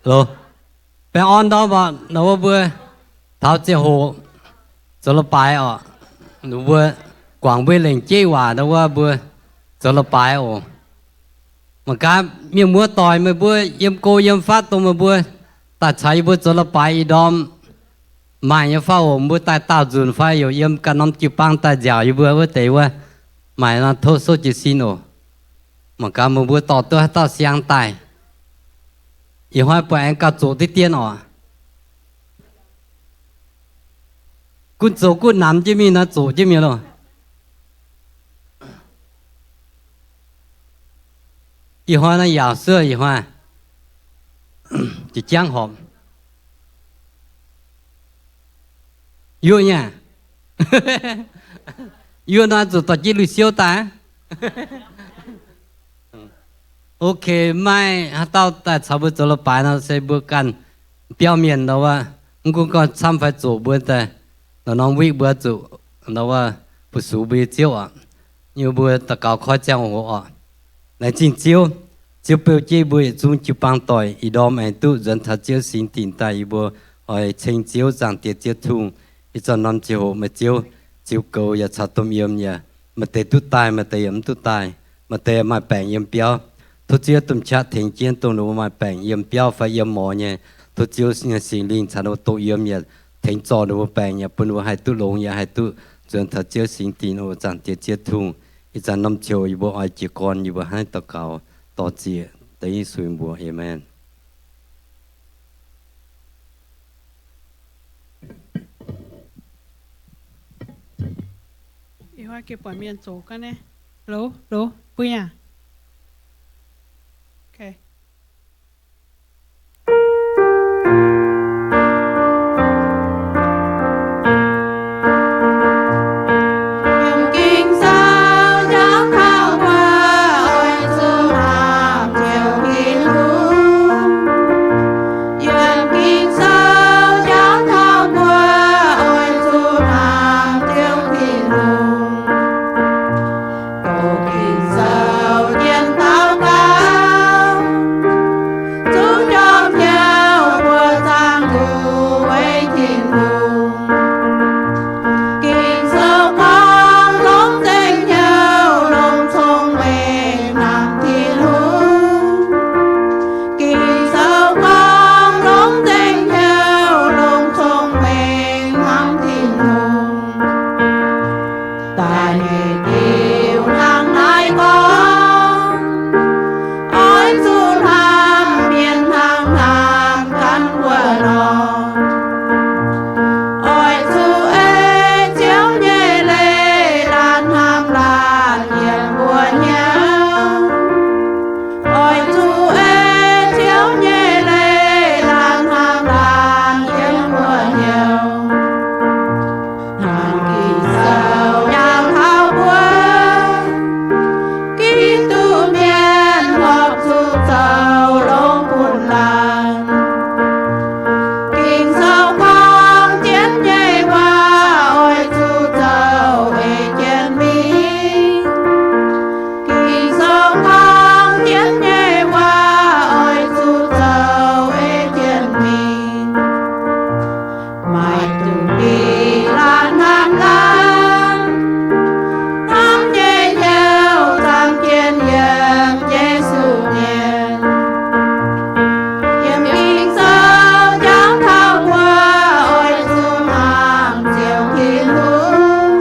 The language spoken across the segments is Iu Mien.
Loz, baengh orn ndorm mbuo, ndau wuov mbuo taux ziangh hoc zoux leiz-baaix oc. Mbuo guangc mbuo lengc jeiv waac ndau wuov mbuo zoux leiz-baaix oc. Mangc gaax mienh muoz doic meih mbuo yiem go yiem fatv dongh meih mbuo daaih caux yie mbuo zoux leiz-baaix ih ndorm maaih nyei fauv oc. Mbuo daaih daauh nzunc fai youc yiem ganh norm jiu-baang daaih nziaauc yie mbuo wuov deix wuov, maaih nor tov souv jiez sin oc. Mangc gaax meih mbuo dorh duqv haaix dauh siang daaih. Ih hnoi buatc aengx gauh zoqc diqv dien oc. Gunv zoux gunv namx jienv mingh nor zoqc jienv mi'aqv loh. Ih hnoi naaiv yaauc suov ih hnoi. Jiex jangv horpc. Yuoqv nyei. Yuoqv nor zuqc dorh jienv lui-siouv daaih. Ok, maaih haaix dauh daaih caux mbuo zoux leiz-baaix nor se mbuo ganh biauv mienh ndau wuov, mv gunv gorngv camv fai zoqc mbuo daaih, norm witv mbuo zuqc ndau wuov fu-sux mbuo nyei Ziouv oc. Yie mbuo daux gaux koi ziangh hoc oc. Laengz zingh Ziouv, Ziouv beu jienv mbuo yietc zungv jiu-baang doic ih ndorm aengx duqv nzuonx taux Ziouv singx dinc daaih. Yie mbuo oix ceng Ziouv, Zaangc Diex Ziouv Tin-Hungh, ih zanc norm ziangh hoc meih Ziouv ziux goux yaac caux domh yiem yaac, maaih deix duqv daaih, maaih deix yaac mv duqv daaih, maaih deix maaih baengc yiem biauv. Tov Ziouv domh qaqv tengx jienv dongh ninh mbuo maaih baengc yiem biauv fai yiem morz nyei. Tov Ziouv nyei Singx Lingh caux ninh mbuo doqc yiem yaac tengx zorc ninh mbuo baengc yaac bun ninh mbuo haih duqv longx yaac haih duqv nzuonx taux Ziouv singx dinc oc. Zaangc Diex Ziouv Tin-Hungh, ih zanc norm ziangh hoc yie mbuo oix jiez gorn, yie mbuo hnangv naaiv daux gaux dor-ziec dengv Yesu nyei mbuox. Aamen. Ih hnoi geh buatc mienh zoqc ga'naaiv. Loz, loz, bun yaac. Yiem Ging-Sou jauv taux mbuo oix zuqc hnamv Ziouv Tin-Hungh. Yiem Ging-Sou jauv taux mbuo oix zuqc hnamv Ziouv Tin-Hungh. Doqc Ging-Sou jien daux gaux, zuqc njormh hnyouv mbuo zaangc zuqc weic Tin-Hungh. Ging-Sou gorngv longc nzengc hnyouv, longc cong-mengh hnamv Tin-Hungh. Ging-Sou gorngv longc nzengc hnyouv, longc cong-mengh hnamv Tin-Hungh. Da'nyeic diuh hnangv naaiv gorngv, oix zuqc hnamv mienh hnangv hnamv ganh wuov nor. Oix zuqc ei Ziouv nyei leiz-latc hnamv laanh yiem mbuo hnyouv. Oix zuqc ei Ziouv nyei leiz-latc hnamv laanh yiem mbuo hnyouv. Hnangv Ging-Sou jauv taux mbuo, Giduc mienh horpc zuqc zoux longx bun laanh. Ging-Sou gorngv jienv nyei waac oix zuqc zoux ei jienv mingh. Ging-Sou gorngv jienv nyei waac oix zuqc zoux ei jienv mingh. Maaih dungx dingh laanh hnamv laanh, hnamv nyei hnyouv zaangc jienv yiem Yesu mienh. Yiem Ging-Sou jauv taux mbuo oix zuqc hnamv Ziouv Tin-Hungh.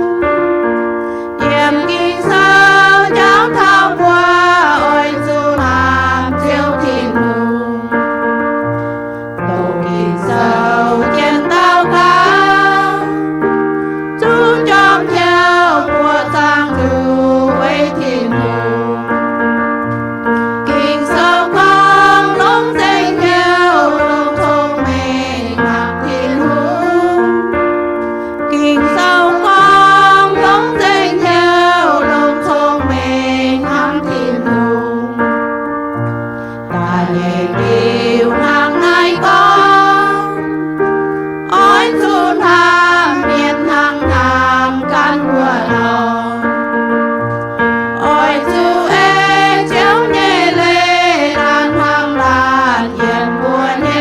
Yiem Ging-Sou jauv taux mbuo oix zuqc hnamv Ziouv Tin-Hungh. Doqc Ging-Sou jien daux gaux, zuqc njormh hnyouv mbuo zaangc zuqc weic Tin-Hungh. Ging-Sou gorngv longc nzengc hnyouv, longc cong-mengh hnamv Tin-Hungh. Ging-Sou gorngv longc nzengc hnyouv, longc cong-mengh hnamv Tin-Hungh. Da'nyeic diuh hnangv naaiv gorngv, oix zuqc hnamv mienh hnangv hnamv ganh wuov nor. Oix zuqc ei Ziouv nyei leiz-latc hnamv laanh yiem mbuo hnyouv.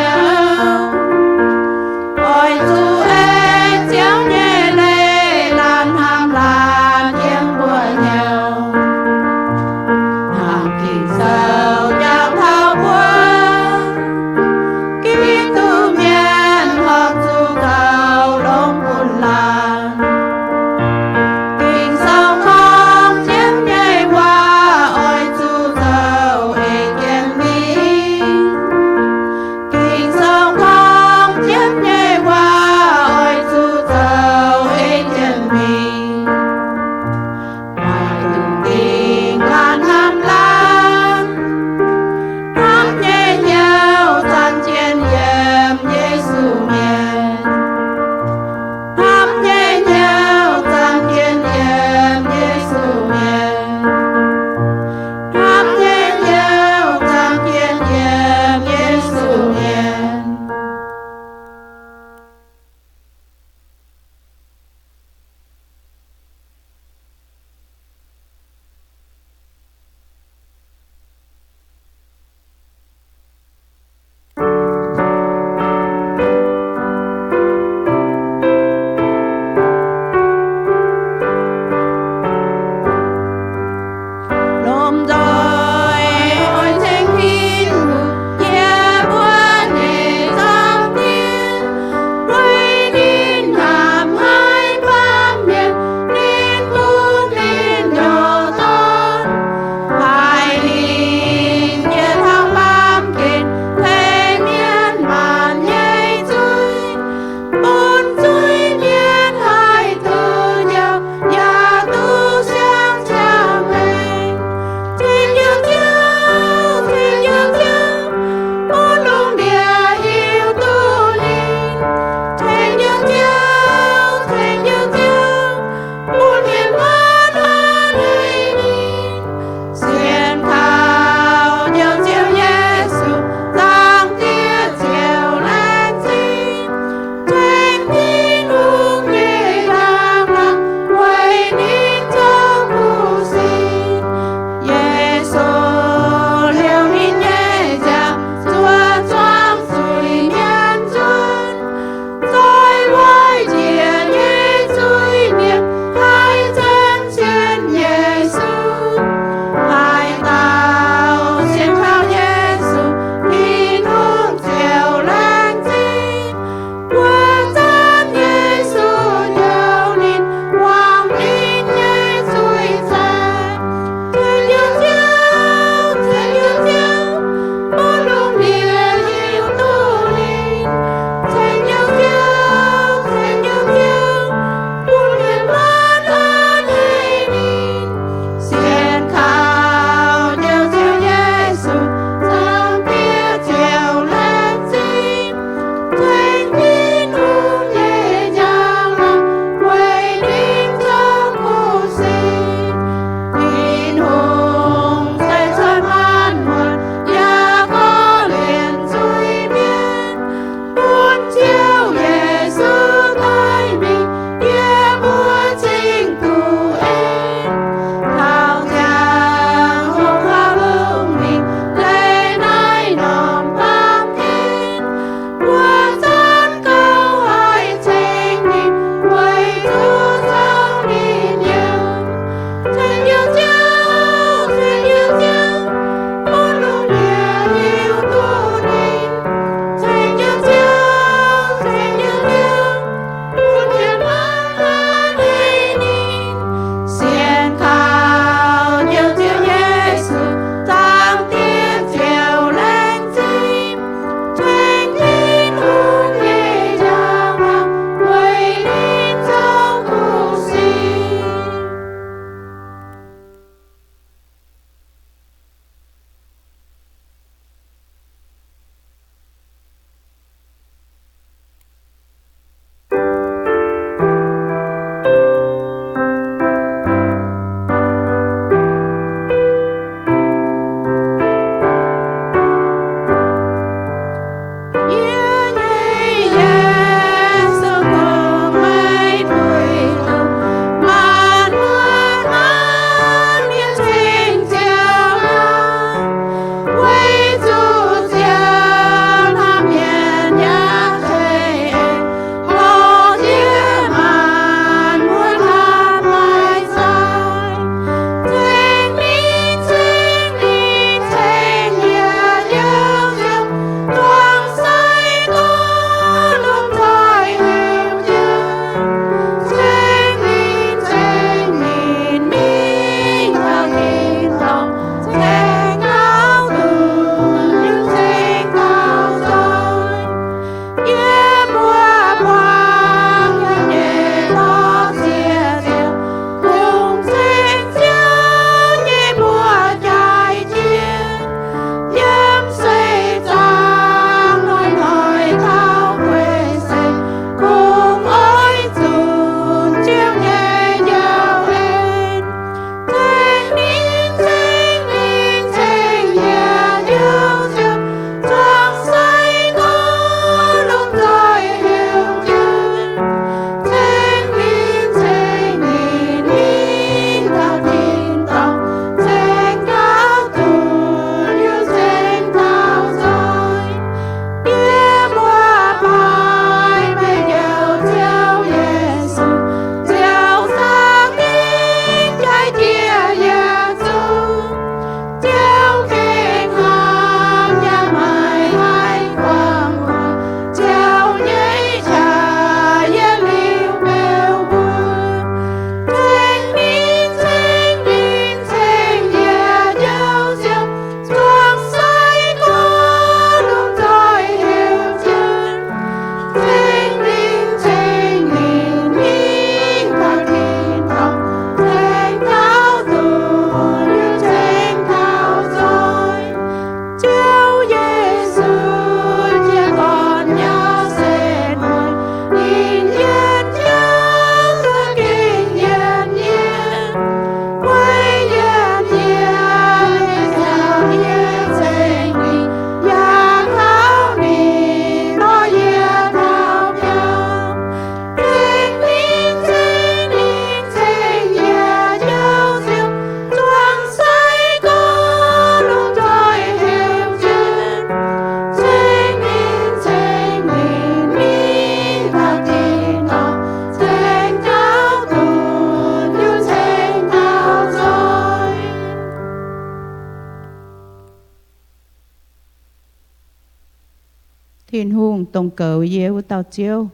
Tin-Hungh dongh goux yie wuov dauh Ziouv.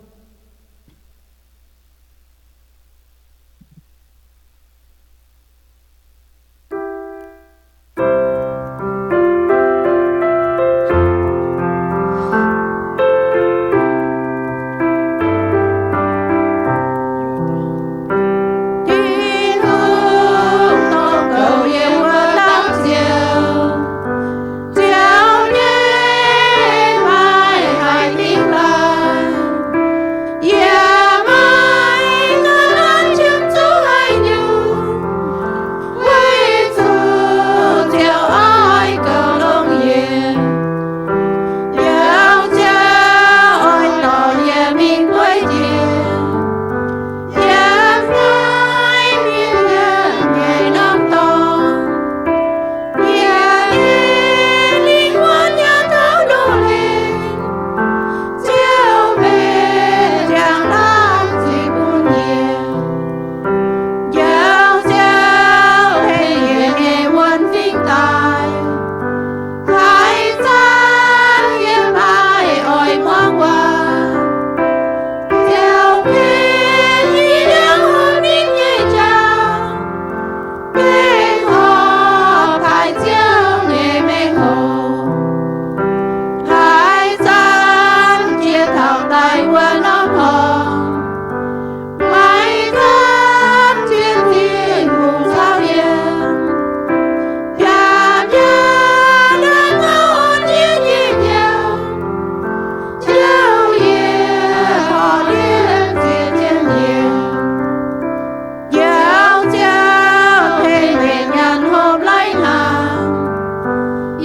Tin-Hungh dongh goux yie wuov dauh Ziouv. Ziouv nyei maaic haih dingh laaix, yie maiv gunv qiemx zuqc haaix nyungc, weic zuqc Ziouv oix goux longx yie. Yie Ziouv oix dorh yie mingh gueiv jiex yiem naaiv mienh nyei norm dorngx. Yie nyei lingh wuonh yaac taux ndoh lengh, Ziouv mbenc ziangx laanh ziqc bun yie. Njoux Ziouv tengx yie nyei wuonh fingx daaih, haaix zanc yie maiv oix muangx waac, Ziouv ken yie ndiangx-hoc mingh nyei jauv, gengh horpc taaih Ziouv nyei mengh hoc. Haaix zanc jiex taux daaih wuov norm horngh, maiv gunv jiex Tin-Hungh caux yie, yaac mienh naaiv ngau orn yie nyei njoux, Ziouv yie horpc liemh ziex jienv yie. Njoux Ziouv tengx mbenc nyanc hopv lai-hnaangx,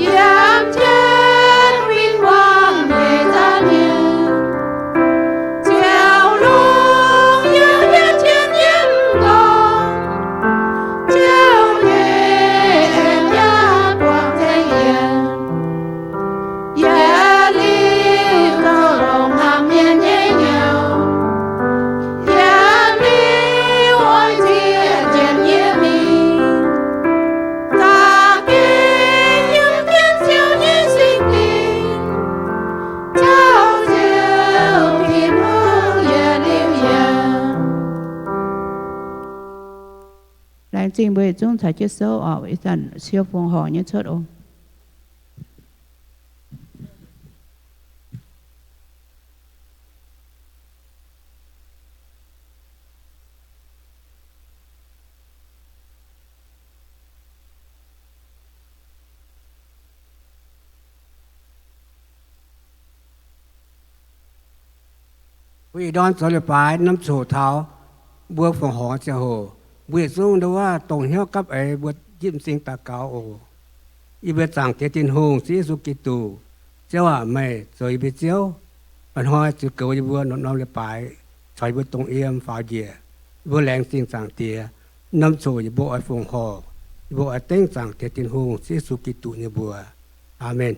yiem jienv win-wangv nyei zaanv mienh. Ziouv longx yiem jienv yiem gorngv, Ziouv nyei en yaac buangh zengc yie. Yietc liuz zoux longx hnamv mienh nyei nyouz, yietc liuz oix zieqv jienv yie mingh. Za'gengh yiem jienv Ziouv nyei singx lingh, Ziouv, Ziouv Tin-Hungh yietc liuz yiem. Laengz zingh mbuo yietc zungv caux jienv souv oc. Ih zanc siou fongc horc nyei cuotv oc. Mbuo ih ndorm zoux leiz-baaix norm coc taux mbuo fongc horc ziangh hoc, mbuo yietc zungv ndau wuov dongh hnyouv gapv eix mbuo jipv m'zing daux gaux oc. Yie mbuo Zaangc Diex Tin-Hungh, Ziouv Yesu Giduc, Ziouv aac, meih zoux yie mbuo Ziouv. Ih hnoi ziux goux yie mbuo norm-norm leiz-baaix, caux yie mbuo dongh yiem faaux njiec, yie mbuo laengz zingh Zaangc Diex. Norm coc yie mbuo oix fongc horc, yie mbuo oix dengv Zaangc Diex Tin-Hungh, Ziouv Yesu Giduc nyei mbuox. Aamen.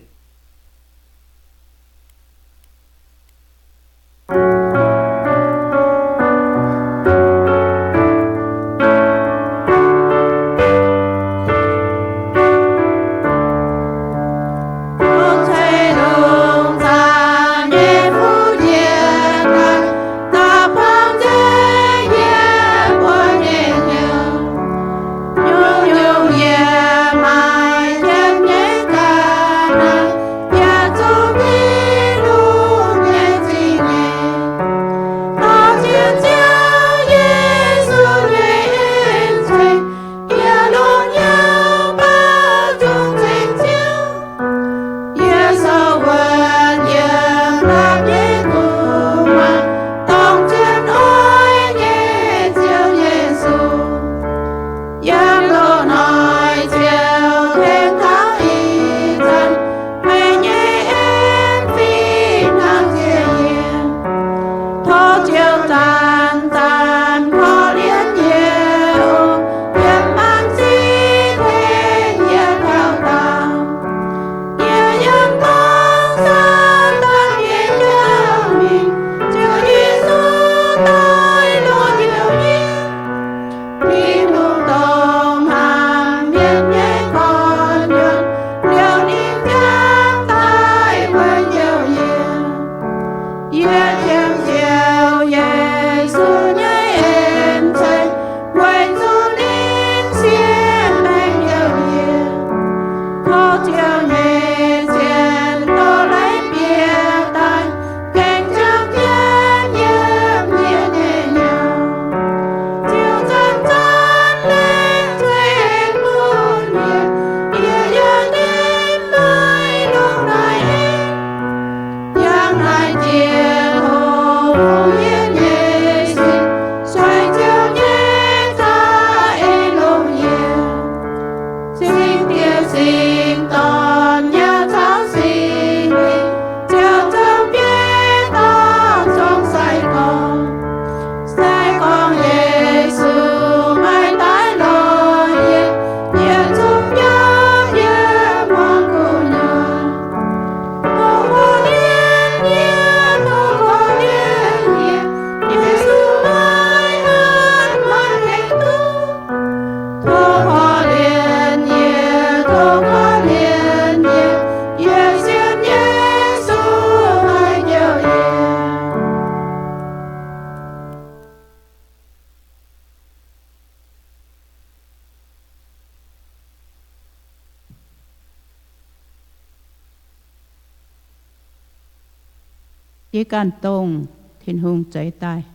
Yie ganh dongh Tin-Hungh zeix daaih.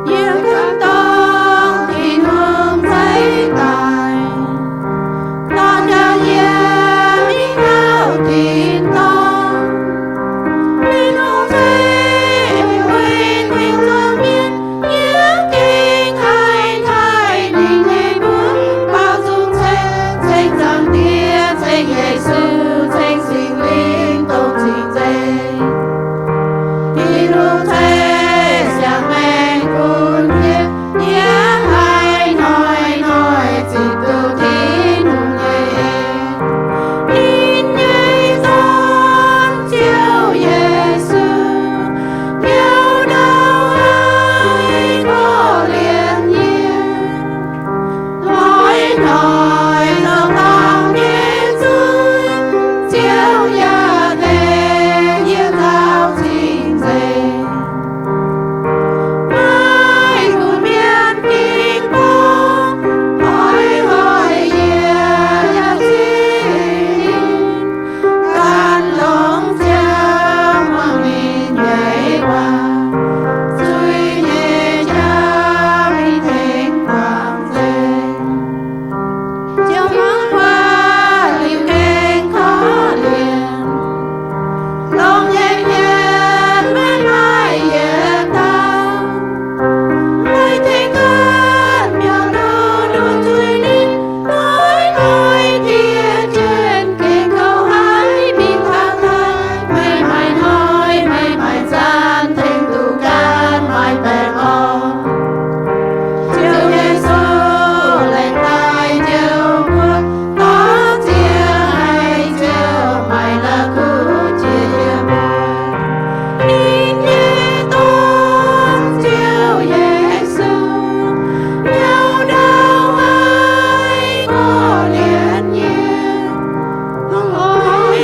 Yie ganh dongh Tin-Hungh zeix daaih. Dorn njaaux yie mingh gauh tin-dorngh. Tin-Hungh zeiv weic Tin-Hungh mienh, yie gengh haih taaih ninh nyei mbuox baaux nzung ceng, ceng Zaangc Diex, ceng Yesu, ceng Singx Lingh dongh cing-nzengc. Tin-Hungh zeiv siang-maengc bun yie, yie haih hnoi-hnoi ziqc duqv Tin-Hungh nyei en. Ninh nyei Dorn, Ziouv Yesu, biaux ndau haaix korv-lienh yie. Hnoi-hnoi zoux dangh nyei zuiz, Ziouv yaac tengx yie nzaaux cing-nzengc. Maiv gunv mienh ging bung, hnoi-hnoi yie yaac cing ninh. Gan longx Ziouv muangx ninh nyei waac, zuiz nyei jauv ninh tengx guangc nzengc. Ziouv mangc buatc liuz gengh korv-lienh, longx nyei mienh maiv maaih yietc dauh haih tengx duqv biaux nduqc nduqc zuiz ninh. Hnoi-hnoi diev jienv gengh kouv haic, mingh taux naaiv maiv maaih hnoi, maiv maaih zanc tengx duqv gan, maaih baengc orn. Ziouv Yesu laengz daaih Ziouv mbuo, dorh ziex haiz Ziouv maaih la'kuqv jiex yie mbuo. Ninh nyei Dorn, Ziouv Yesu, biaux ndau haaix korv-lienh yie. Hnoi-hnoi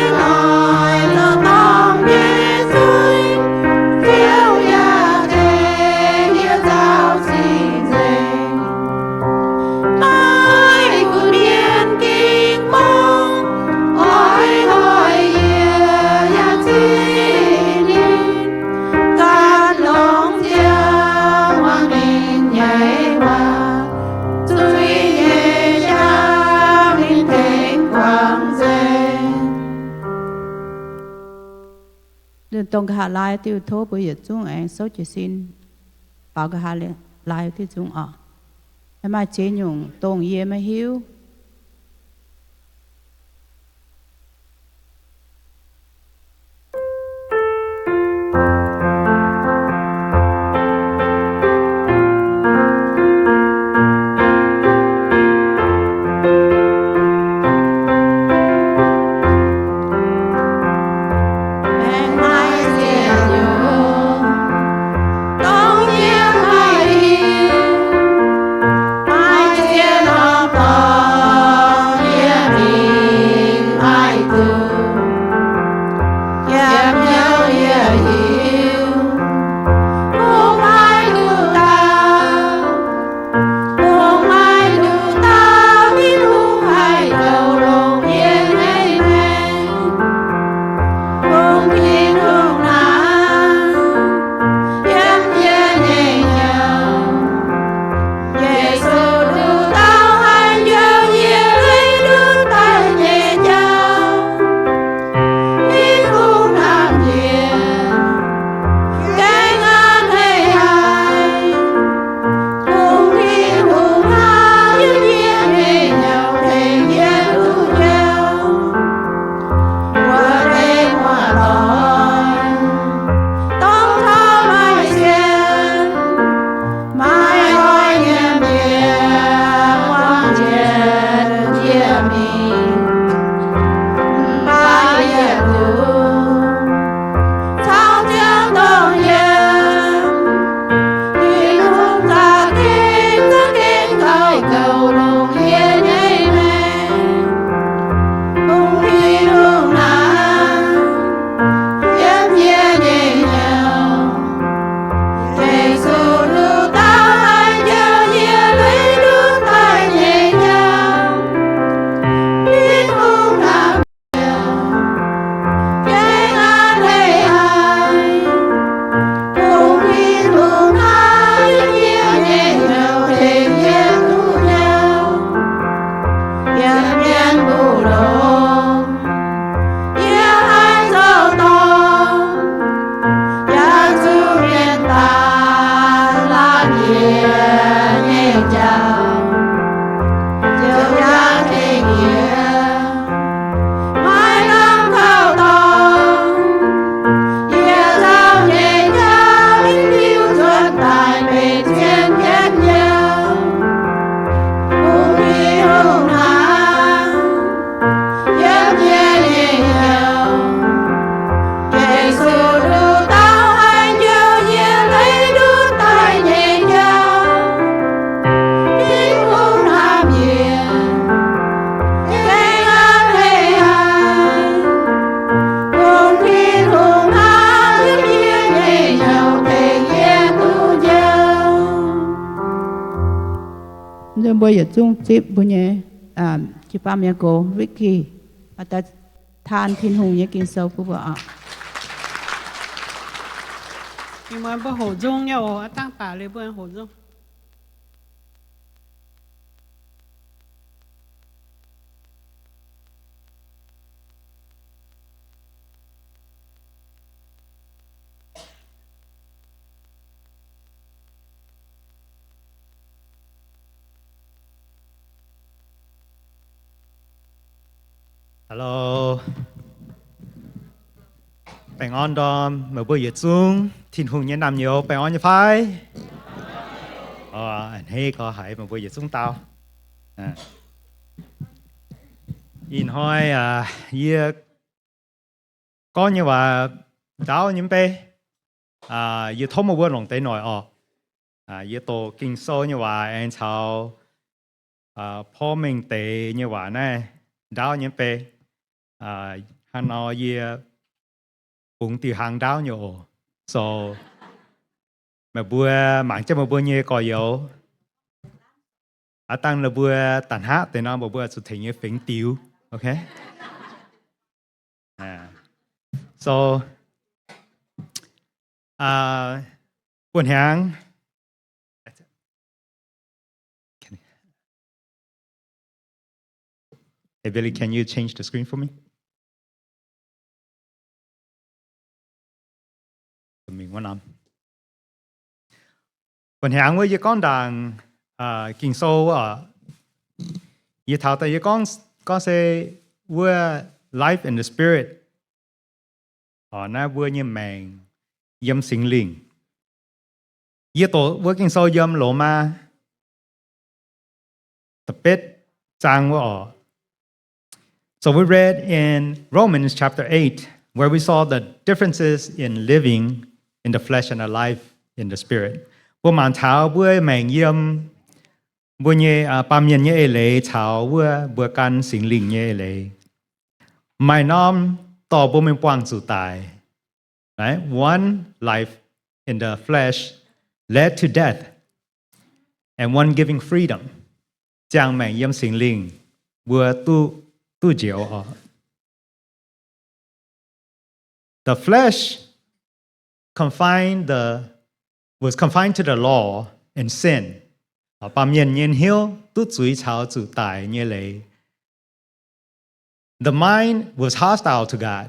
zoux dangh nyei zuiz, Ziouv yaac tengx yie nzaaux cing-nzengc. Maiv gunv mienh ging bung, hnoi-hnoi yie yaac cing ninh. Gan longx Ziouv muangx ninh nyei waac, zuiz nyei jauv ninh tengx guangc nzengc. Dongh nqa'haav laai diuh tov mbuo yietc zungv aengx souv jiez sin baaux nqa'haav laai diuh zungv oc. Maaih ziex nyungc dongh yie maiv hiuv. Nzunc mbuo yietc zungv zipv mbuo nyei jiu-baang mienh gox Ricky, daaih taan Tin-Hungh nyei Ging-Sou bun mbuo oc. Ih muonz mbuo hoqc nzung nyei oc, aav dangh baac liuz mbuo hoqc nzung. Hello. Baengh orn ndorm meih mbuo yietc zungv, Tin-Hungh nyei naamh nyouz baengh orn nyei fai? A'hneiv gorx haiz meih mbuo yietc zungv dau. Ih hnoi yie gorngv nyei waac ndaauv nyei mv bei. Yie tov meih mbuo longc deix noic oc. Yie doqc Ging-Sou nyei waac aengx caux porv mengh deix nyei waac naaiv ndaauv nyei mv bei. Hnangv nor yie bungx diuh hlang ndaauv nyei oc. So meih mbuo mangc jienv meih mbuo nyei gorx-youz. Aav dangh ninh mbuo da'hnaqv deix nor, meih mbuo zuqc tengx yie fingx diux. Okay? So, buoz hnyangx. Hey, Billy, can you change the screen for me? Buoz hnyangx wuov yie gorngv ndaangc Ging-Sou oc. Yie taux daaih yie gorngv, gorngv se wuov life in the spirit, naaiv mbuo nyei maengc yiem Singx Lingh. Yie doqc wuov Ging-Sou yiem Lomaa da'betv zaang wuov oc. So we read in Romans chapter eight, where we saw the differences in living in the flesh and a life in the spirit. Mbuo mangc taux mbuo maengc yiem mbuo nyei baamh mienh nyei eix leiz caux wuov mbuo gan Singx Lingh nyei eix leiz. Maaih norm dorh mbuo mingh buangh zuqc daic. Right? One life in the flesh led to death, and one giving freedom. Ziangh maengc yiem Singx Lingh, mbuo duqv, duqv njoux oc. The flesh confined the, was confined to the law and sin. Baamh mienh nyei hnyouv duqv zuiz caux zuqc daic nyei leiz. The mind was hostile to God.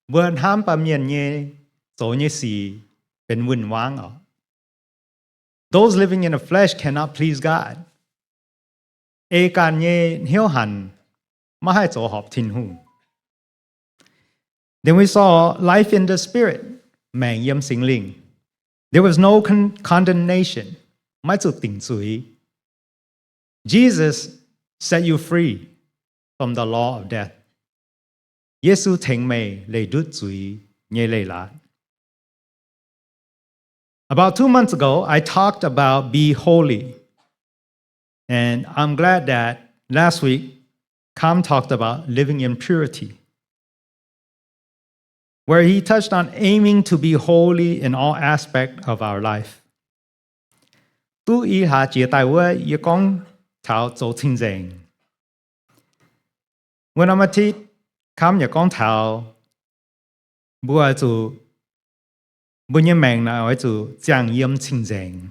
Mbuo hnamv baamh mienh nyei zoux nyei sic benx win-wangv oc. Those living in the flesh cannot please God. Ei ganh nyei hnyouv hanc maiv haih zoux horpc Tin-Hungh. Then we saw life in the spirit, maengc yiem Singx Lingh. There was no con-, condemnation, maiv zuqc dingc zuiz. Jesus set you free from the law of death. Yesu tengx meih leih ndutv zuiz nyei leiz-latc. About two months ago, I talked about be holy. And I'm glad that last week, Kam talked about living in purity, where he touched on aiming to be holy in all aspect of our life. Duqv i hlaax jiex daaih wuov, yie gorngv taux zoux cing-nzengc. Wuov norm aa ti, Kam yaac gorngv taux mbuo oix zuqc, mbuo nyei maengc naaic oix zuqc ziangh yiem cing-nzengc.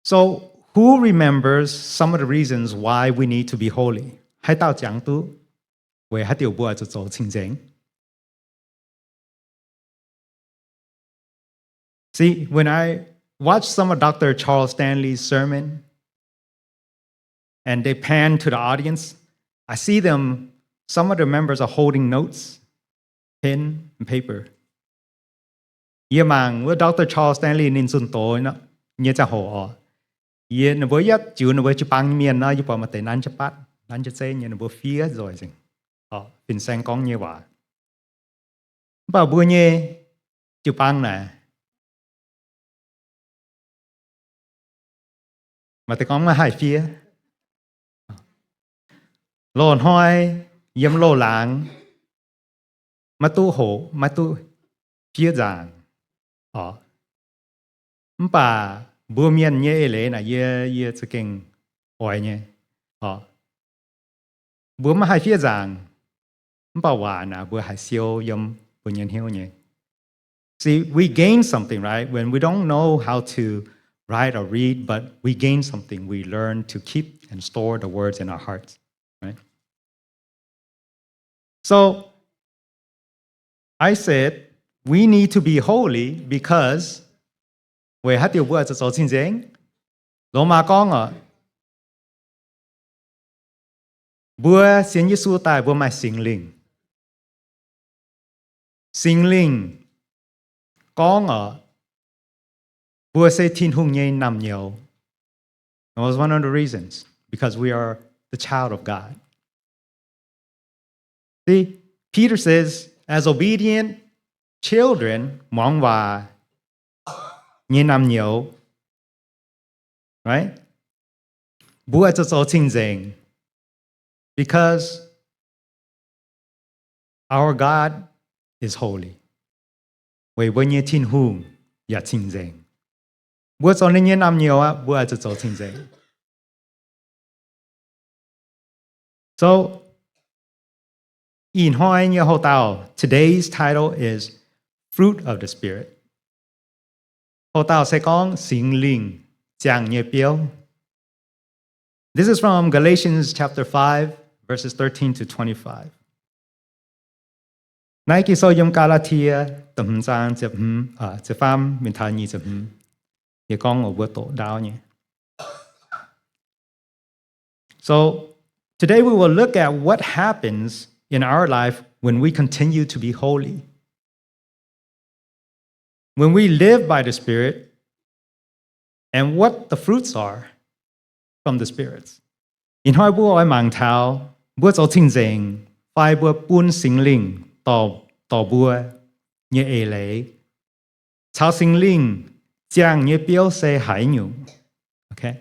So, who remembers some of the reasons why we need to be holy? Haaix dauh ziangx duqv weic haaix diuc mbuo oix zuqc zoux cing-nzengc? See, when I watch some of Doctor Charles Stanley's sermon, and they pan to the audience, I see them, some of the members are holding notes, pen and paper. Yie mangc wuov Doctor Charles Stanley ninh zunh doz nyei ziangh hoc oc, yie, ninh mbuo yietv jiu ninh mbuo jiu-baang mienh nor, yie buatc maaih deix nanv jienv batv, nanv jienv zeiv nyei, ninh mbuo fiev nzoih nzengc fin-saeng gorngv nyei waac. Mv baac mbuo nyei jiu-baang naaic, maaih deix gorngv maiv haih fiev. Loz-hnoi yiem loz-laangz maiv duqv hoqc, maiv duqv fiev nzaangc oc. Mv baac mbuo mienh nyei eix leiz naaic yie, yie za'gengh oix nyei. Mbuo maiv haih fiev nzaangc, mv baac waac naaic mbuo haih siou yiem mbuo nyei hnyouv nyei. See, we gain something, right? When we don't know how to write or read, but we gain something. We learn to keep and store the words in our hearts, right? So, I said, we need to be holy because weic haaix diuc mbuo oix zuqc zoux cing-nzengc? Lomaa gorngv oc, mbuo sienx Yesu daaih mbuo maaih Singx Lingh. Singx Lingh gorngv oc, mbuo se Tin-Hungh nyei naamh nyouz. That was one of the reasons, because we are the child of God. See, Peter says, as obedient children, muangx waac nyei naamh nyouz, right? Mbuo zuqc zoux cing-nzengc, because our God is holy. Weic mbuo nyei Tin-Hungh yaac cing-nzengc. Mbuo zoux ninh nyei naamh nyouz aqv, mbuo zuqc zoux cing-nzengc. So, ih hnoi nyei houx-dauh, today's title is Fruit of the Spirit. Houx-dauh se gorngv Singx Lingh ziangh nyei biouv. This is from Galatians chapter five, verses thirteen to twenty-five. Naaiv Ging-Sou yiem Gaa^laa^tie da'hmz zaang ziepc hmz, ziepc faam mingh taux nyic ziepc hmz. Yie gorngv oc, mbuo doqc ndaauv nyei. So, today we will look at what happens in our life when we continue to be holy. When we live by the Spirit, and what the fruits are from the Spirit. Ih hnoi mbuo oix mangc taux mbuo zoux cing-nzengc fai mbuo bun Singx Lingh dorh, dorh mbuo nyei eix leiz, caux Singx Lingh ziangh nyei biouv se haaix nyungc. Okay.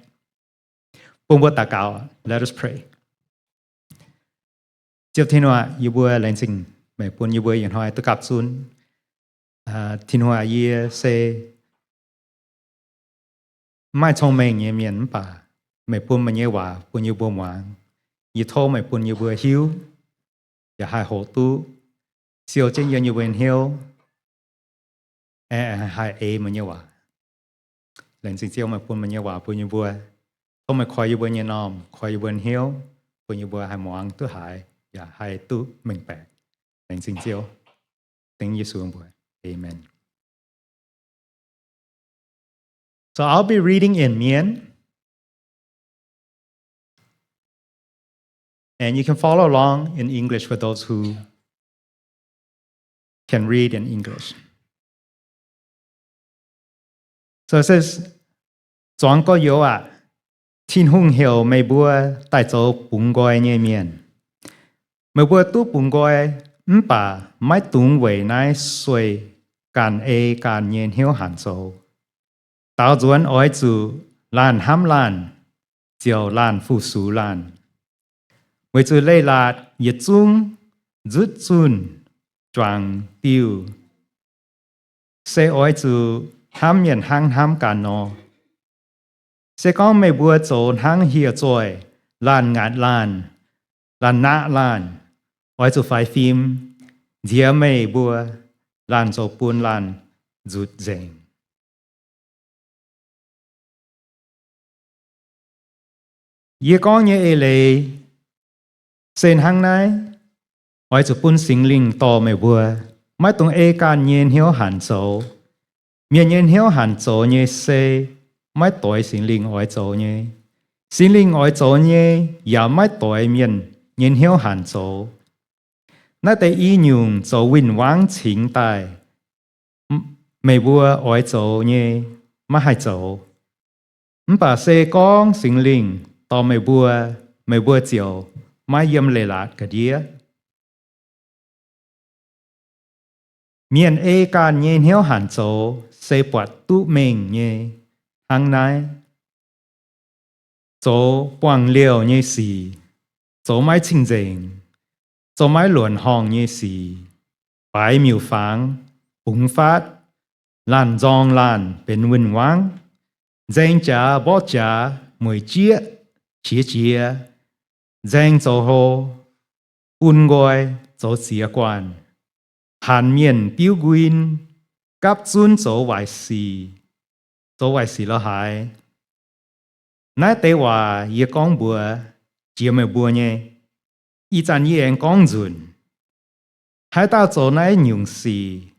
Bun mbuo daux gaux. Let us pray. Ziouv Tin-Hungh, yie mbuo laengz zingh meih bun yie mbuo ih hnoi duqv gapv zunv. Tin-Hungh, yie se maiv maaih cong-mengh nyei mienh mv baac meih bun meih nyei waac bun yie mbuo muangx. Yie tov meih bun yie mbuo hiuv, yaac haih hoqc duqv, siou jienv yiem yie mbuo hnyouv, haih eix meih nyei waac. Laengz zingh Ziouv meih bun meih nyei waac bun yie mbuo. Tov meih koi yie mbuo nyei m'normh, koi yie mbuo hnyouv, bun yie mbuo haih muangx duqv haiz, yaac haih duqv mengh baeqc. Laengz zingh Ziouv. Dengv Yesu mbuox. Amen. So I'll be reading in Mien, and you can follow along in English for those who can read in English. So it says, Zuangx gorx-youz aac, Tin-Hungh heuc meih mbuo daaih zoux bungx nqoi nyei mienh. Meih mbuo duqv bungx nqoi mv baac maiv dungx weic naaiv sueih ganh ei ganh nyei hnyouv hanc zoux. Daaux nzuonx oix zuqc laanh hnamv laanh, ziouc laanh fu-sux laanh. Weic zuqc leiz-latc yietc zungv nzutv zunh juangc diuh, se oix zuqc hnamv mienh hnangv hnamv ganh nor. Se gorngv meih mbuo zoux hnangv hieh zoih, laanh ngaatc laanh, laanh naqv laanh, oix zuqc faix fim, nziex meih mbuo, laanh zoux bun laanh nzutc nzengc. Yie gorngv nyei eix leiz se hnangv naaiv. Oix zuqc bun Singx Lingh dorh meih mbuo, maiv dungx ei ganh nyei hnyouv hanc zoux. Mienh nyei hnyouv hanc zoux nyei se maiv doix Singx Lingh oix zoux nyei. Singx Lingh oix zoux nyei yaac maiv doix mienh nyei hnyouv hanc zoux. Naaiv deix i nyungc zoux win-wangv cingx daaih, meih mbuo oix zoux nyei maiv haih zoux. Mv baac se gorngv Singx Lingh dorh meih mbuo, meih mbuo ziouc maiv yiem leiz-latc ga'ndiev. Mienh ei ganh nyei hnyouv hanc zoux se buatc duqv mengh nyei hnangv naaiv. Zoux buangh liouh nyei sic, zoux maiv cing-nzengc, zoux maiv luonc horngh nyei sic, baaix miuc-fangx, bungx faatv, laanh nzorng laanh benx win-wangv, nzaeng jaax mborqv jaax, mueic jieqv qiex jiez, nzaeng zoux hlo, bun nqoi zoux ziex guanh, hanc mienh biuv nquin, gapv zunv zoux waaic sic, zoux waaic sic lorz haaix. Naaiv deix waac yie gorngv mbuox jiex meih mbuo nyei. Ih zanc yie aengx gorngv nzunc, haaix dauh zoux naaiv nyungc sic,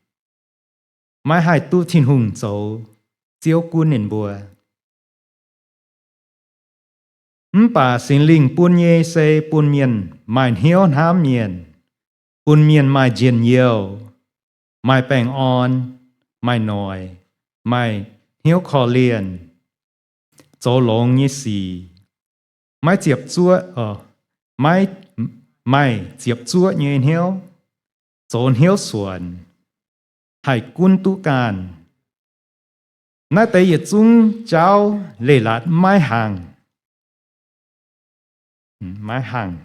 maiv haih duqv Tin-Hungh zoux Ziouv gunv ninh mbuo. Mv baac Singx Lingh bun nyei se bun mienh maaih hnyouv hnamv mienh, bun mienh maaih njien-youh, maaih baengh orn, maaih noic, maaih hnyouv korv-lienh, zoux longx nyei sic, maiv ziepc zuoqv, maiv, maaih ziepc zuoqv nyei hnyouv, zoux hnyouv suonc, haih gunv duqv ganh. Naaiv deix yietc zungv jauv leiz-latc maiv hangc. Maiv hangc.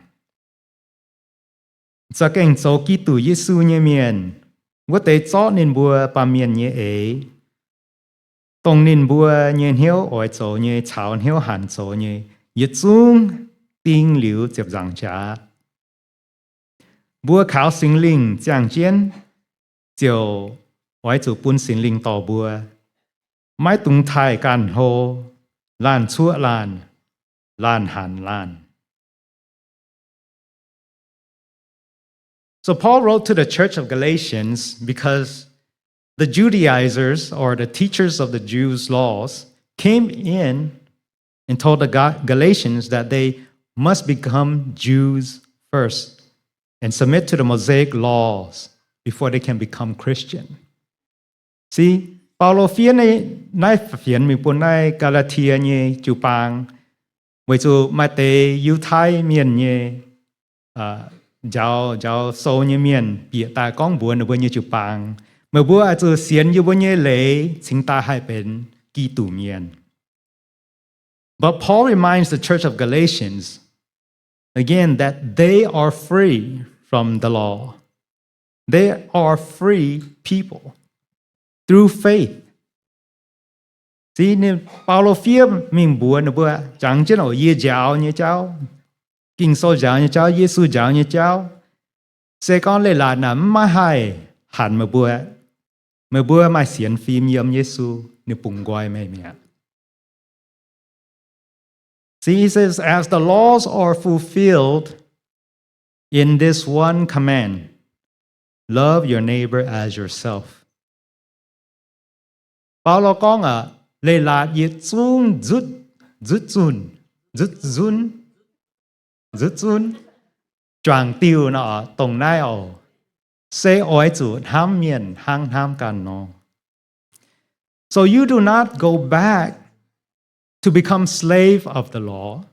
Za'gengh zoux Giduc Yesu nyei mienh, wuov deix zorqv ninh mbuo baamh mienh nyei eix, dongh ninh mbuo nyei hnyouv oix zoux nyei caux hnyouv hanc zoux nyei, yietc zungv ding liuz ziepc nzaangc jaax. Mbuo kaux Singx Lingh ziangh jienv, ziouc oix zuqc bun Singx Lingh dorh mbuo, maiv dungx taaih ganh hlo, laanh cuoqv laanh, laanh hanc laanh. So Paul wrote to the church of Galatians because the Judaizers, or the teachers of the Jews' laws, came in and told the Ga- Galatians that they must become Jews first and submit to the Mosaic laws before they can become Christian. See, Baulo fiev naaiv fienx mingh bun naaiv Gaa^laa^tie nyei jiu-baang, weic zuqc maaih deix Yiutai Mienh nyei njaaux, njaaux sou nyei mienh bieqc daaih gorngv mbuox ninh mbuo nyei jiu-baang, meih mbuo oix zuqc sienx yie mbuo nyei leiz cingx daaih haih benx Giduc Mienh. But Paul reminds the church of Galatians again that they are free from the law. They are free people through faith. See, ninh, Baulo fiev mingh mbuox ninh mbuo, jangx jienv oc, yie njaaux nyei jauv, Ging-Sou njaaux nyei jauv, Yesu njaaux nyei jauv, se gorngv leiz-latc naaic mv maiv haih hanc meih mbuo, meih mbuo maaih sienx fim yiem Yesu, ninh bungx nqoi meih mi'aqv. See, he says, as the laws are fulfilled in this one command, love your neighbor as yourself. Baulo gorngv aqv, leiz-latc yietc zungv nzutv, nzutv zunh, nzutv zunv, nzutv zunv, juangc diuh nor, dongh naaiv oc, se oix zuqc hnamv mienh hnangv hnamv ganh nor. So you do not go back to become slave of the law.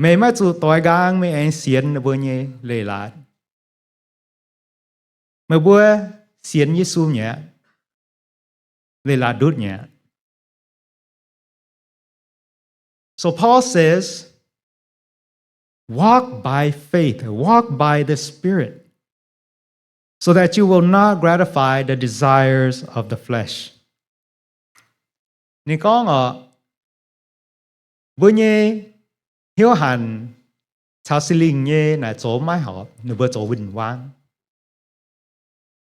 Meih maiv zuqc doix nqaang meih aengx sienx ninh mbuo nyei leiz-latc. Meih mbuo sienx Yesu mi'aqv, leiz-latc ndutv mi'aqv. So Paul says, walk by faith, walk by the Spirit, so that you will not gratify the desires of the flesh. Ninh gorngv oc, mbuo nyei hnyouv hanc caux Singx Lingh nyei naaic zoux maiv horpc, ninh mbuo zoux win-wangv.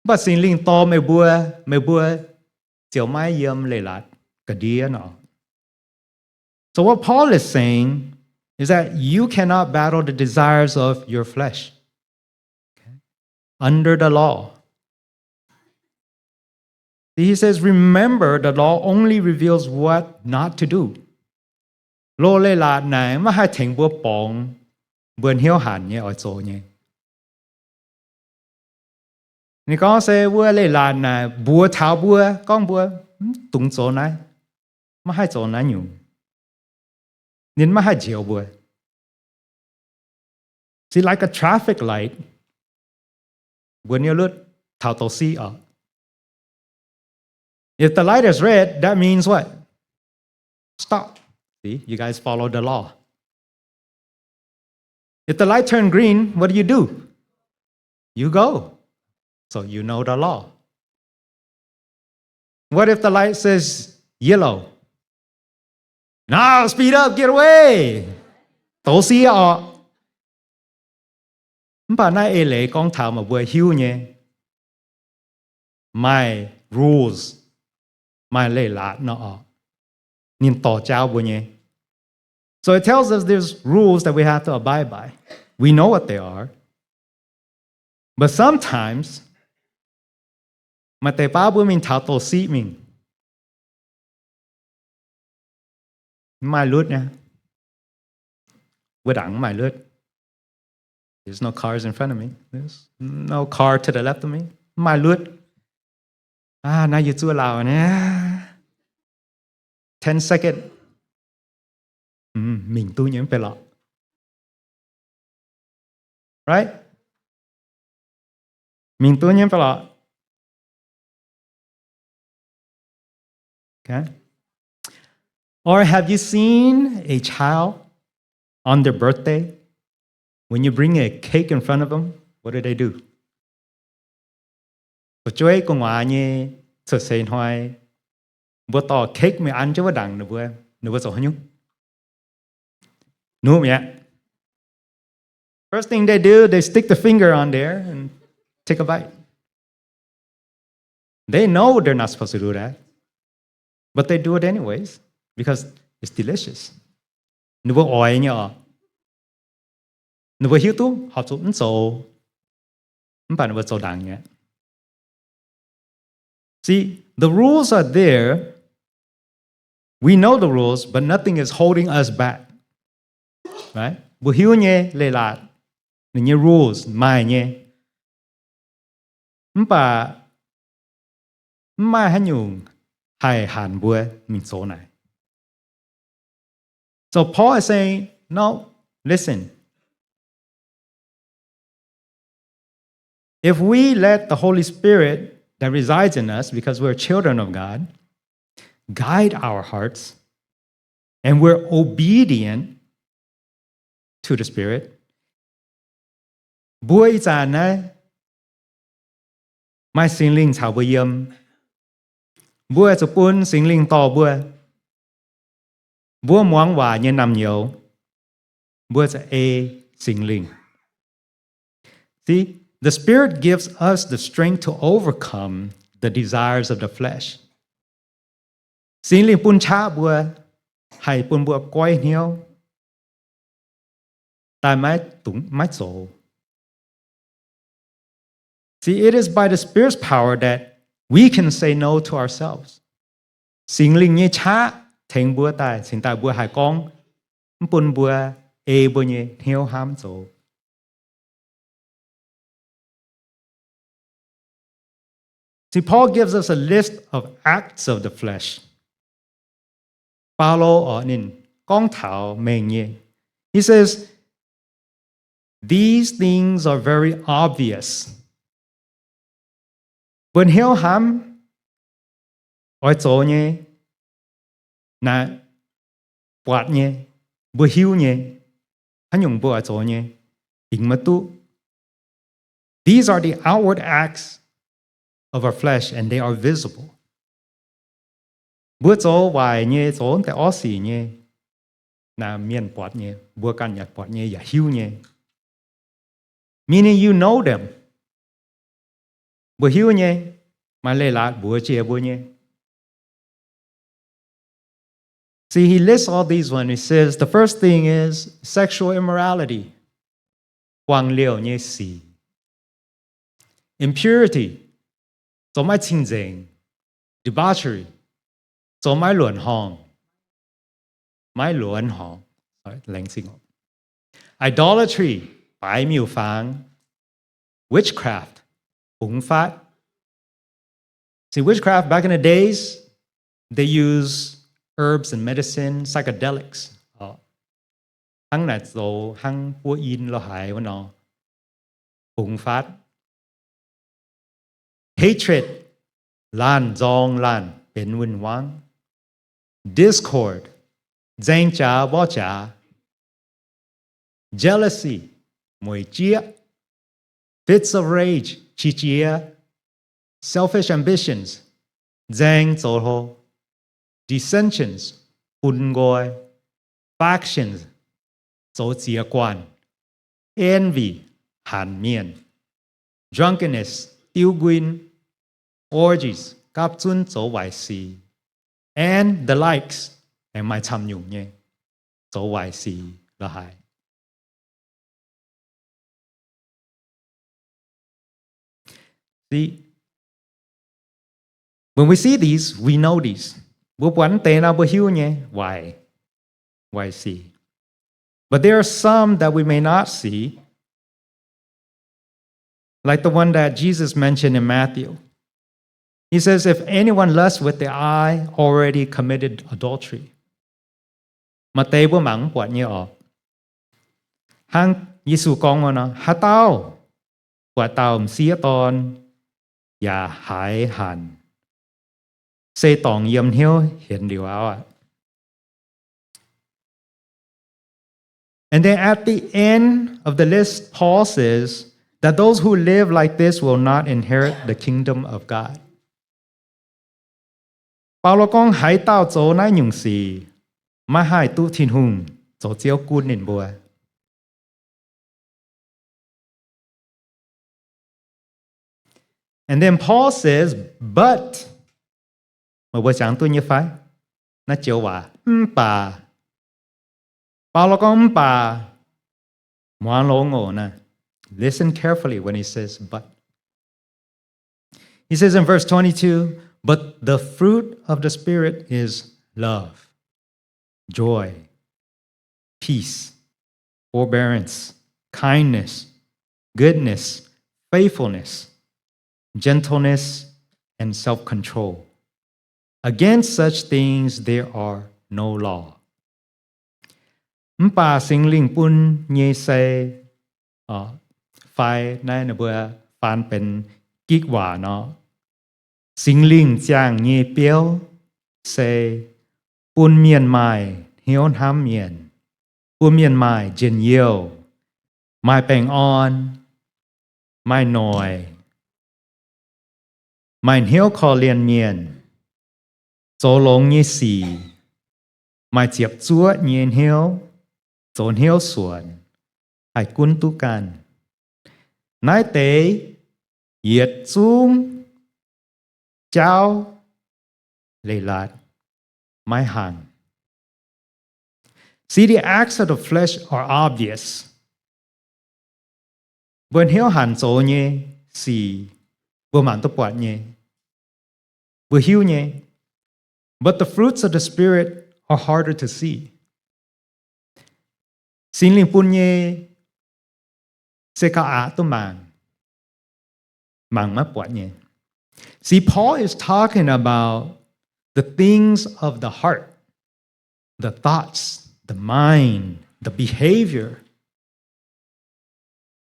Mv baac Singx Lingh dorh meih mbuo, meih mbuo ziouc maiv yiem leiz-latc ga'ndiev nor. So what Paul is saying is that you cannot battle the desires of your flesh under the law. He says, remember, the law only reveals what not to do. Loz-leiz-latc naaic maiv haih tengx mbuo borngz mbuo hnyouv hanc nyei oix zoux nyei. Ninh gorngv se wuov leiz-latc naaic mbuox taux mbuo, gorngv mbuo mv dungx zoux naaiv, maiv haih zoux naaiv nyungc. Ninh maiv haih njoux mbuo. See, like a traffic light, mbuo niouv lutv taux douz siqv oc. If the light is red, that means what? Stop. See, you guys follow the law. If the light turn green, what do you do? You go. So you know the law. What if the light says yellow? Now speed up, get away. Douz sieqv oc. Mv baac naaiv eix leiz gorngv taux meih mbuo hiuv nyei, maaih rules, maaih leiz-latc nor oc. Ninh dorh jauv mbuo nyei. So it tells us there's rules that we have to abide by. We know what they are. But sometimes, maaih deix baav mbuo mingh taux douz sieqv mingh, mv maaih lutv nyei. Wuov ndaangc mv maaih lutv. There's no cars in front of me. There's no car to the left of me. Mv maaih lutv. Aa, naaiv yie zuov lauh nyei. Ten second. Mm, mingh duqv nyei mv bei lorqc. Right? Mingh duqv nyei mv bei lorqc. Okay. Or have you seen a child on their birthday? When you bring a cake in front of them, what do they do? Fu'jueiv gu'nguaaz nyei cuotv seix hnoi, mbuo dorh cake mingh an jienv wuov ndaangc ninh mbuo, ninh mbuo zoux haaix nyungc? Nuqv mi'aqv. First thing they do, they stick the finger on there and take a bite. They know they're not supposed to do that, but they do it anyways because it's delicious. Ninh mbuo oix nyei oc. Ninh mbuo hiuv duqv horpc zuqc mv zoux, mv baac ninh mbuo zoux ndaangc nyei. See, the rules are there. We know the rules, but nothing is holding us back. Right? Mbuo hiuv nyei leiz-latc, ninh nyei rules maaih nyei. Mv baac mv maaih haaix nyungc haih hanc mbuo mingh zoux naaic. So Paul is saying, no, listen. If we let the Holy Spirit that resides in us, because we're children of God, guide our hearts, and we're obedient to the Spirit, mbuo ih zanc naaiv maaih Singx Lingh caux mbuo yiem. Mbuo zuqc bun Singx Lingh dorh mbuo. Mbuo muangx waac nyei naamh nyouz, mbuo zuqc ei Singx Lingh. See, the Spirit gives us the strength to overcome the desires of the flesh. Singx Lingh bun qaqv mbuo, haih bun mbuo goiv hnyouv daaih maiv dungx maiv zoux. See, it is by the Spirit's power that we can say no to ourselves. Singx Lingh nyei qaqv tengx mbuo daaih, cingx daaih mbuo haih gorngv, mv bun mbuo ei mbuo nyei hnyouv hnamv zoux. See, Paul gives us a list of acts of the flesh. Baulo oc ninh gorngv taux mengh nyei. He says, these things are very obvious. Mbuo hnyouv hnamv oix zoux nyei, naaic buatc nyei, mbuo hiuv nyei, haaix nyungc mbuo oix zoux nyei, bingx maiv duqv. These are the outward acts of our flesh, and they are visible. Mbuo zoux waaic nyei, zoux deix orqv sic nyei, naaic mienh buatc nyei, mbuo ganh yaac buatc nyei, yaac hiuv nyei. Meaning you know them. Mbuo hiuv nyei, maaih leiz-latc mbuox jiex mbuo nyei. See, he lists all these when he says the first thing is sexual immorality, guangc liouh nyei sic. Impurity, zoux maiv cing-nzengc. Debauchery, zoux maiv luonc horngh, maiv luonc horngh, laengz zingh. Idolatry, baaix miuc-fangx. Witchcraft, bungx faatv. See, witchcraft back in the days, they use herbs and medicine, psychedelics, hnangv naaic zoux hnangv buov in lo haaix wuov nor, bungx faatv. Hatred, laanh nzorng laanh benx win-wangv. Discord, nzaeng jaax mborqv jaax. Jealousy, mueic jieqv. Fits of rage, qiex jiez. Selfish ambitions, nzaeng zoux hlo. Dissensions, bun nqoi, factions, zoux ziex guanh, envy, hanc mienh, drunkenness, diuv nquin, orgies, gapv zunv zoux waaic sic, and the likes, aengx maaih camv nyungc nyei zoux waaic sic la'haaix. See, when we see these, we know these. Mbuo buatc mv deix nor mbuo hiuv nyei, waaic, waaic sic. But there are some that we may not see, like the one that Jesus mentioned in Matthew. He says, "If anyone lusts with the eye, already committed adultery." Maaih deix mbuo mangc mv buatc nyei orqc. Hnangv Yesu gorngv wuov nor, haaix dauh buatc dauh m'sieqv dorn yaac haiz hanc, se dorngc yiem hnyouv hienx liuz auv aqv. And then at the end of the list, Paul says that those who live like this will not inherit the kingdom of God. Baulo gorngv haaix dauh zoux naaiv nyungc sic maiv haih duqv Tin-Hungh zoux Ziouv gunv ninh mbuo. And then Paul says, but, meih mbuo jangx duqv nyei fai? Naaiv joux waac, mv baac. Baulo gorngv mv baac, muangx longx oc naaiv. Listen carefully when he says but. He says in verse twenty-two, "But the fruit of the Spirit is love, joy, peace, forbearance, kindness, goodness, faithfulness, gentleness, and self-control. Against such things there are no law." Mv baac Singx Lingh bun nyei se, fai naaiv ninh mbuo faan benx gikc waac nor, Singx Lingh ziangh nyei biouv se bun mienh maaih hnyouv hnamv mienh, bun mienh maaih njien-youh, maaih baengh orn, maaih noic, maaih hnyouv korv-lienh mienh, zoux longx nyei sic, maaih ziepc zuoqv nyei hnyouv, zoux hnyouv suonc, haih gunv duqv ganh. Naaiv deix yietc zungv jauv leiz-latc maiv hangx. See, the acts of the flesh are obvious. Mbuo hnyouv hanc zoux nyei sic, mbuo mangc duqv buatc nyei, mbuo hiuv nyei. But the fruits of the Spirit are harder to see. Singx Lingh bun nyei se gauh aqc duqv mangc, mangc maiv buatc nyei. See, Paul is talking about the things of the heart, the thoughts, the mind, the behavior.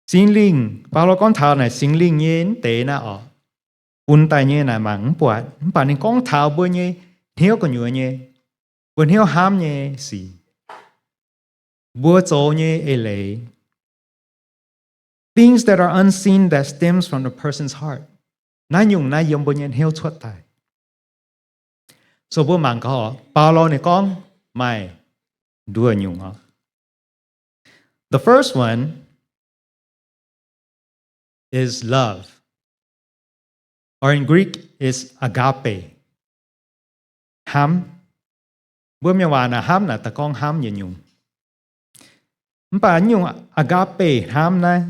Singx Lingh, Baulo gorngv taux naaic Singx Lingh nyei mv deix naaiv orqc, bun daaih nyei naaic mangc mv buatc, mv baac ninh gorngv taux mbuo nyei hnyouv gu'nyuoz nyei, mbuo hnyouv hnamv nyei sic, mbuo zoux nyei eix leiz. Things that are unseen that stems from a person's heart. Naaiv nyungc naaiv yiem mbuo nyei hnyouv cuotv daaih. So mbuo mangc gaax, Baulo ninh gorngv maaih nduoh nyungc oc. The first one is love, or in Greek is agape. Hnamv. Mbuo mienh waac naaic hnamv naaic daaih gorngv hnamv yietc nyungc. Mv baac nyungc agape hnamv naaiv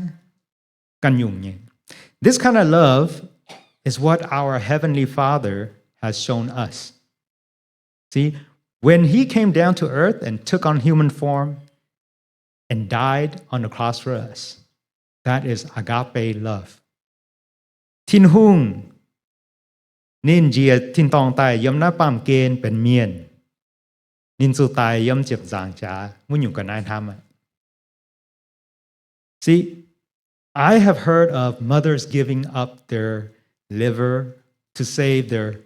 ganh nyungc nyei. This kind of love is what our Heavenly Father has shown us. See, when he came down to earth and took on human form and died on the cross for us, that is agape love. Tin-Hungh ninh njiec tin-dorngh daaih yiem naaiv baamh gen benx mienh. Ninh zuqc daic yiem ziepc nzaangc jaax, wuov nyungc ga'naaiv hnamv aqv. See, I have heard of mothers giving up their liver to save their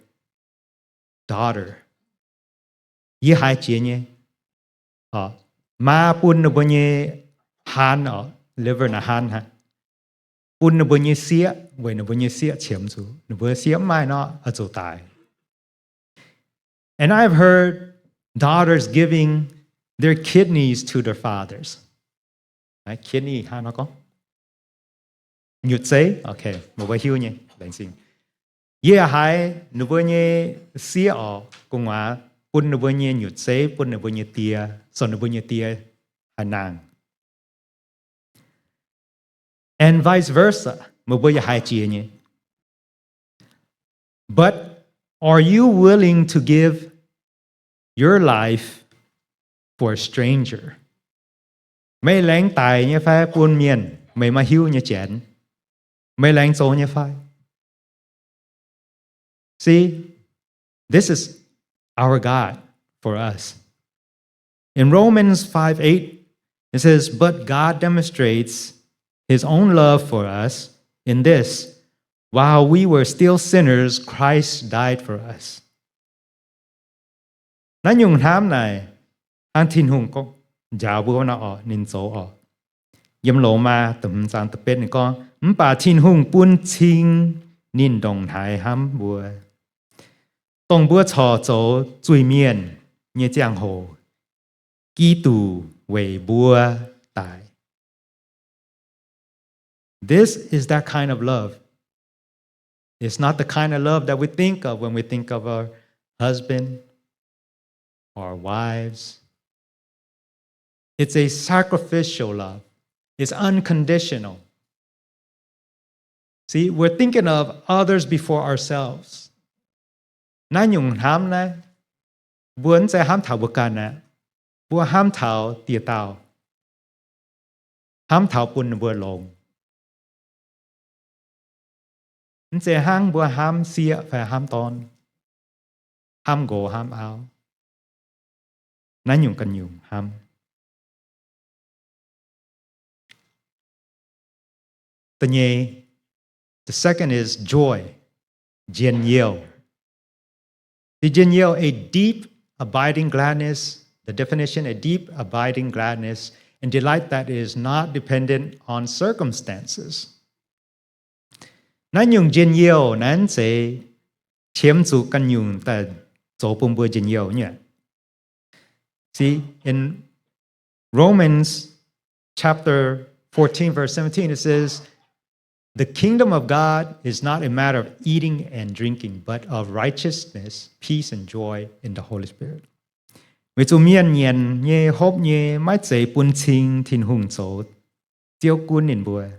daughter. Yie haiz jiex nyei, maa bun ninh mbuo nyei haan oc, liver naaiv haan, bun ninh mbuo nyei sieqv, weic ninh mbuo nyei sieqv qiemx zuqc, ninh mbuo sieqv mv maaih nor, oix zuqc daic. And I've heard daughters giving their kidneys to their fathers. Kidney hnangv nor gorngv? Nyutc zeiv. Ok, meih mbuo hiuv nyei, laengz zingh. Yie haiz ninh mbuo nyei sieqv oc, gu'nguaaz bun ninh mbuo nyei nyutc zeiv bun ninh mbuo nyei die, so ninh mbuo nyei die haih nangh. And vice versa, meih mbuo yaac haiz jiex nyei. But are you willing to give your life for a stranger? Meih laengz daic nyei fai bun mienh meih maiv hiuv nyei janx? Meih laengz zoux nyei fai? See, this is our God for us. In Romans five eight, it says, "But God demonstrates his own love for us in this, while we were still sinners, Christ died for us." Naaiv nyungc hnamv naaic, hnangv Tin-Hungh gorngv njaaux mbuo nor oc, ninh zoux oc. Yiem Lomaa da'hmz zaang da'betv ninh gorngv, mv baac Tin-Hungh bun cing ninh ndongc haaix hnamv mbuo, dongh mbuo corc zoux zuiz-mienh nyei ziangh hoc, Giduc weic mbuo daic. This is that kind of love. It's not the kind of love that we think of when we think of our husband or our wives. It's a sacrificial love. It's unconditional. See, we're thinking of others before ourselves. Naaiv nyungc hnamv naaiv, mbuo mv zeiz hnamv taux mbuo ganh aqv. Mbuo hnamv taux dieh dauh, hnamv taux bun ninh mbuo longx. Mv zeiz hnangv mbuo hnamv sieqv fai hnamv dorn, hnamv nqox hnamv auv. Naaiv nyungc ganh nyungc hnamv. Da'nyeic, the second is joy, njien-youh. The njien-youh, a deep, abiding gladness. The definition, a deep, abiding gladness and delight that is not dependent on circumstances. Naaiv nyungc njien-youh naaiv mv zeiz qiemx zuqc ganh nyungc daaih zoux bun mbuo njien-youh nyei. See, in Romans chapter fourteen, verse seventeen, it says, "The kingdom of God is not a matter of eating and drinking, but of righteousness, peace, and joy in the Holy Spirit." Weic zuqc mienh nyanc nyei, hopv nyei, maiv zeiz bun cing Tin-Hungh zoux Ziouv gunv ninh mbuo.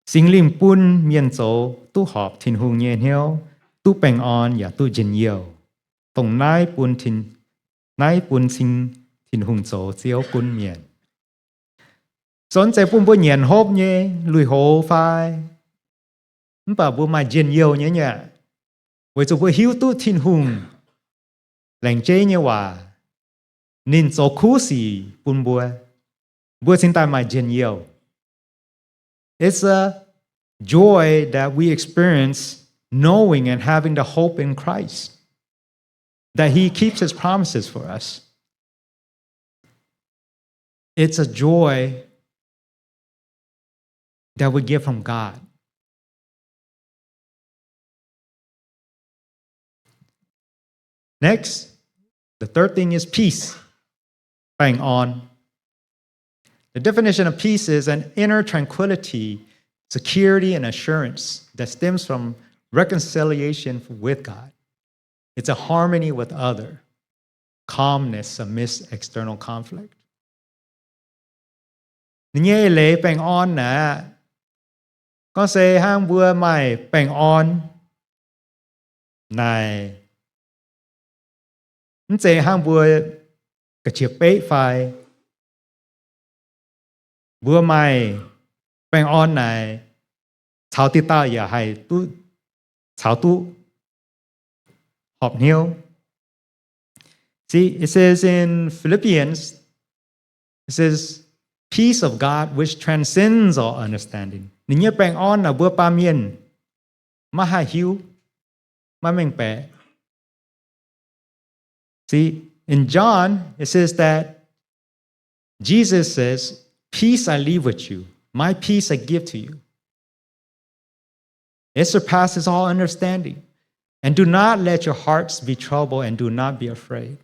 Singx Lingh bun mienh zoux duqv horpc Tin-Hungh nyei hnyouv, duqv baengh orn yaac duqv njien-youh, dongh naaiv bun, naaiv bun cing Tin-Hungh zoux Ziouv gunv mienh. Zoux zeiz bun mbuo nyanc hopv nyei lui-houx fai, mv baac mbuo maaih njien-youh nyei nyei aqv. Weic zuqc mbuo hiuv duqv Tin-Hungh laengz jeiv nyei waac, ninh zoux kuv sic bun mbuo, mbuo cingx daaih maaih njien-youh. It's a joy that we experience knowing and having the hope in Christ, that he keeps his promises for us. It's a joy that we get from God. Next, the third thing is peace. Baengh orn. The definition of peace is an inner tranquility, security, and assurance that stems from reconciliation with God. It's a harmony with other, calmness amidst external conflict. Ninh nyei eix leiz baengh orn naaic, gorngv se hnangv mbuo maaih baengh orn naaic, mv zeiz hnangv mbuo ga'qiex beiv fai mbuo maaih baengh orn naaic, caux dieh dauh yaac haih duqv, caux duqv horpc hnyouv. See, it says in Philippians, it says, "Peace of God which transcends all understanding." Ninh nyei baengh orn naaic mbuo baamh mienh maiv haih hiuv, maiv mengh baeqc. See, in John, it says that Jesus says, "Peace I leave with you, my peace I give to you. It surpasses all understanding. And do not let your hearts be troubled and do not be afraid."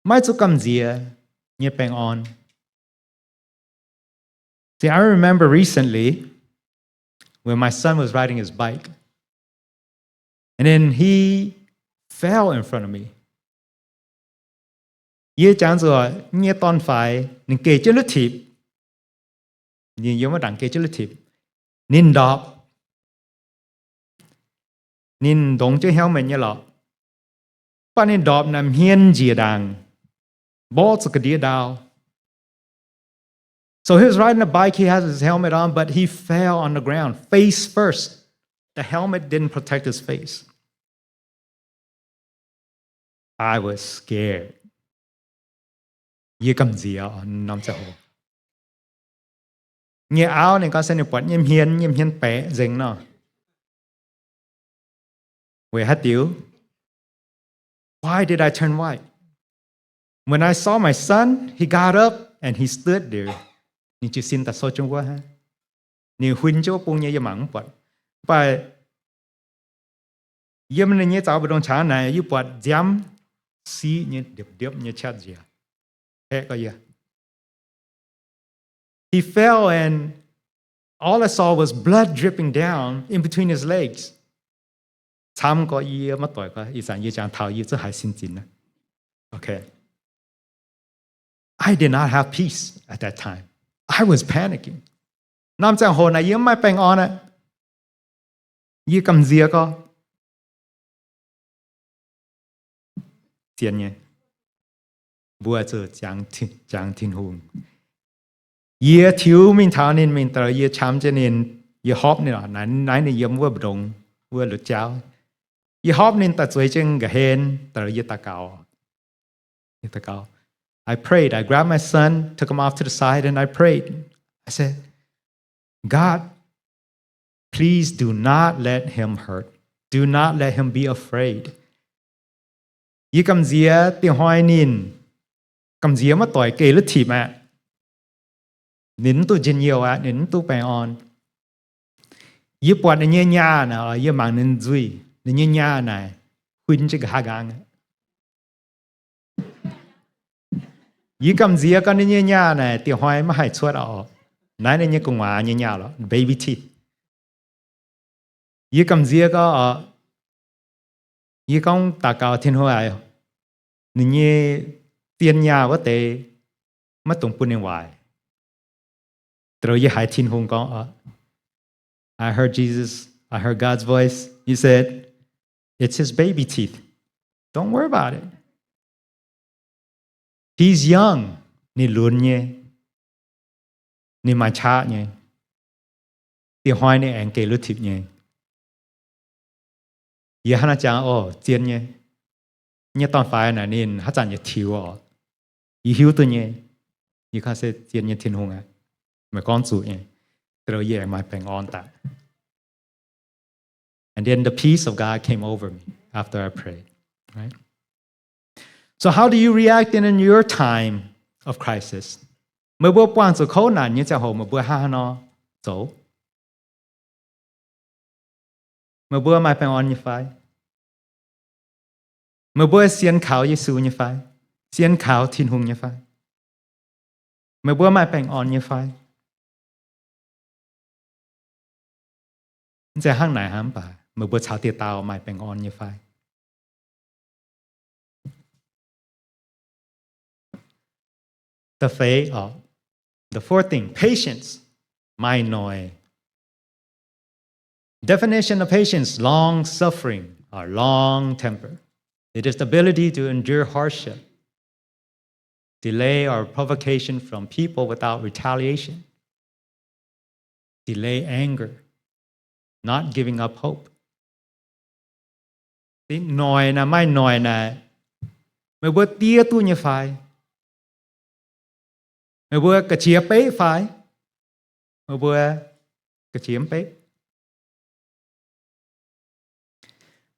maiv zuqc gamh nziex nyei baengh orn. See, I remember recently when my son was riding his bike, and then he fell in front of me. Yie jangx zuqc yie nyei dorn-faix ninh geh jienv lutv tipc, ninh yiem wuov ndaangc geh jienv lutv tipc, ninh ndorpc. Ninh ndongx jienv helmet nyei lorqc, mv baac ninh ndorpc naaic hmien njiec ndaangc, mborqv zuqc ga'ndiev ndau. So he was riding a bike, he has his helmet on, but he fell on the ground, face first. The helmet didn't protect his face. I was scared. Yie gamh nziex norm ziangh hoc. Nyei auv ninh gorngv se ninh buatc nyei hmien, nyei hmien baeqc nzengc nor. Weic haaix diuc? Why did I turn white? When I saw my son, he got up and he stood there. Ninh jiez sin daaih sou jienv wuov hnangv. Ninh huin jienv wuov bung nyei yie mangc mv buatc. Mv baac yiem ninh nyei zaux mbu'ndongx qangx naaic, yie buatc nziaamv siqv nyei, ndiepv-ndiepv nyei qaqv nziex. Haeqv gorx yie. He fell and all I saw was blood dripping down in between his legs. Camv gorx yie maiv doic gorx, ih zanc yie jangx taux yie zungv haiz sin zinx. Okay. I did not have peace at that time. I was panicking. Norm ziangh hoc naaic yie mv maaih baengh orn aqv. Yie gamh nziex gorx. Zien nyei. Mbuo zuqc jangx Tin-Hungh. Yie tiux mingh taux ninh mingh daaih, yie camv jienv ninh, yie hopv ninh, naaiv ninh yiem wuov mbu'ndongx, wuov lutv jauv. Yie hopv ninh daaih zueiz jienv nqa'hlen daaih, yie daux gaux. I prayed. I grabbed my son, took him off to the side, and I prayed. I said, God, please do not let him hurt. Do not let him be afraid. Yie gamh nziex diex hnoi ninh gamh nziex maiv doic geh lutv tipc aqv. Ninh mv duqv njien-youh aqv, ninh mv duqv baengh orn. Yie buatc ninh nyei nyaah naaic, yie mangc ninh nzuih, ninh nyei nyaah naaic huin jienv nqa'haav nqaang aqv. Yie gamh nziex gorngv ninh nyei nyaah naaic diex hnoi maiv haih cuotv aqv. Naaiv ninh nyei gu'nguaaz nyei nyaah lorqc, baby teeth. Yie gamh nziex gorngv, yie gorngv daux gaux Tin-Hungh aac, ninh nyei zien nyaah wuov deix maiv dungx bun ninh waaic. Da'lov yie haiz Tin-Hungh gorngv, I heard Jesus, I heard God's voice. He said, it's his baby teeth. Don't worry about it. He's young. Ninh lunx nyei. Ninh maaih qaqv nyei. Diex hnoi ninh aengx geh lutv tipc nyei. Yie hnangv naaiv jangx, o, zien nyei. Nyei dorn-faix naaic ninh haaix zanc yietc tiux oc. Yie hiuv duqv nyei. Yie gorngv se zien nyei Tin-Hungh aqv. Meih gorngv zuqc nyei. Da'lov yie aengx maaih baengh orn daaih. And then the peace of God came over me after I prayed. Right? So how do you react in your time of crisis? Meih mbuo buangh zuqc kouv naanc nyei ziangh hoc meih mbuo hnangv haaix nor zoux? Meih mbuo maaih baengh orn nyei fai? Meih mbuo sienx kaux Yesu nyei fai? Sienx kaux Tin-Hungh nyei fai? Meih mbuo maaih baengh orn nyei fai? Mv zeiz hnangv naaic hnangv, mv baac meih mbuo caux dieh dauh maaih baengh orn nyei fai? The faith, or the fourth thing, patience. Maaih noic. Definition of patience, long suffering or long temper. It is the ability to endure hardship, delay or provocation from people without retaliation, delay anger, not giving up hope. Noic naaic, maaih noic naaic, meih mbuo diev duqv nyei fai? Meih mbuo ga'qiex beqv fai? Meih mbuo ga'qiex mv beqv?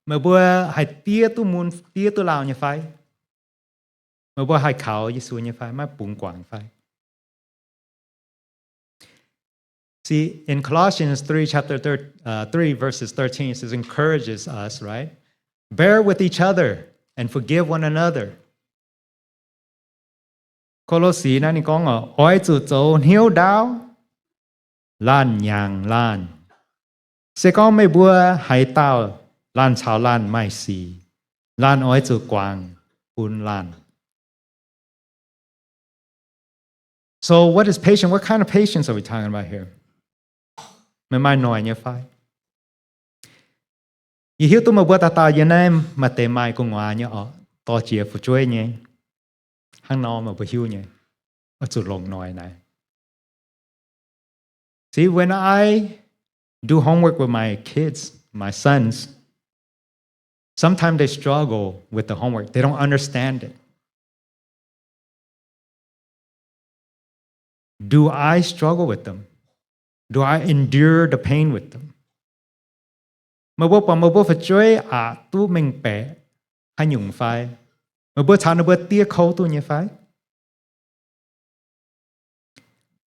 Meih mbuo haih diev duqv mun, diev duqv lauh nyei fai? Meih mbuo haih kaux Yesu nyei fai? Maiv bungx guangc fai? See, in Colossians three, chapter thir-, uh, three, verses thirteen, it says, encourages us, right? Bear with each other and forgive one another. Ko^lo^si naaiv ninh gorngv oix zuqc zoux hnyouv ndaauv, laanh nyaangc laanh. Se gorngv meih mbuo haaix dauh laanh caux laanh maaih sic, laanh oix zuqc guangc bun laanh. So what is patience? What kind of patience are we talking about here? Meih maaih noic nyei fai? Yie hiuv duqv meih mbuo dauh dauh yiem naaiv maaih deix maaih gu'nguaaz nyei orqc, dorh jiex fu'jueiv nyei. Hnangv nor meih mbuo hiuv nyei, oix zuqc longc noic naaiv. See, when I do homework with my kids, my sons, sometimes they struggle with the homework. They don't understand it. Do I struggle with them? Do I endure the pain with them? Meih mbuo buatc meih mbuo fu'jueiv aqc duqv mengh baeqc haaix nyungc fai? Meih mbuo caux ninh mbuo diev kouv duqv nyei fai?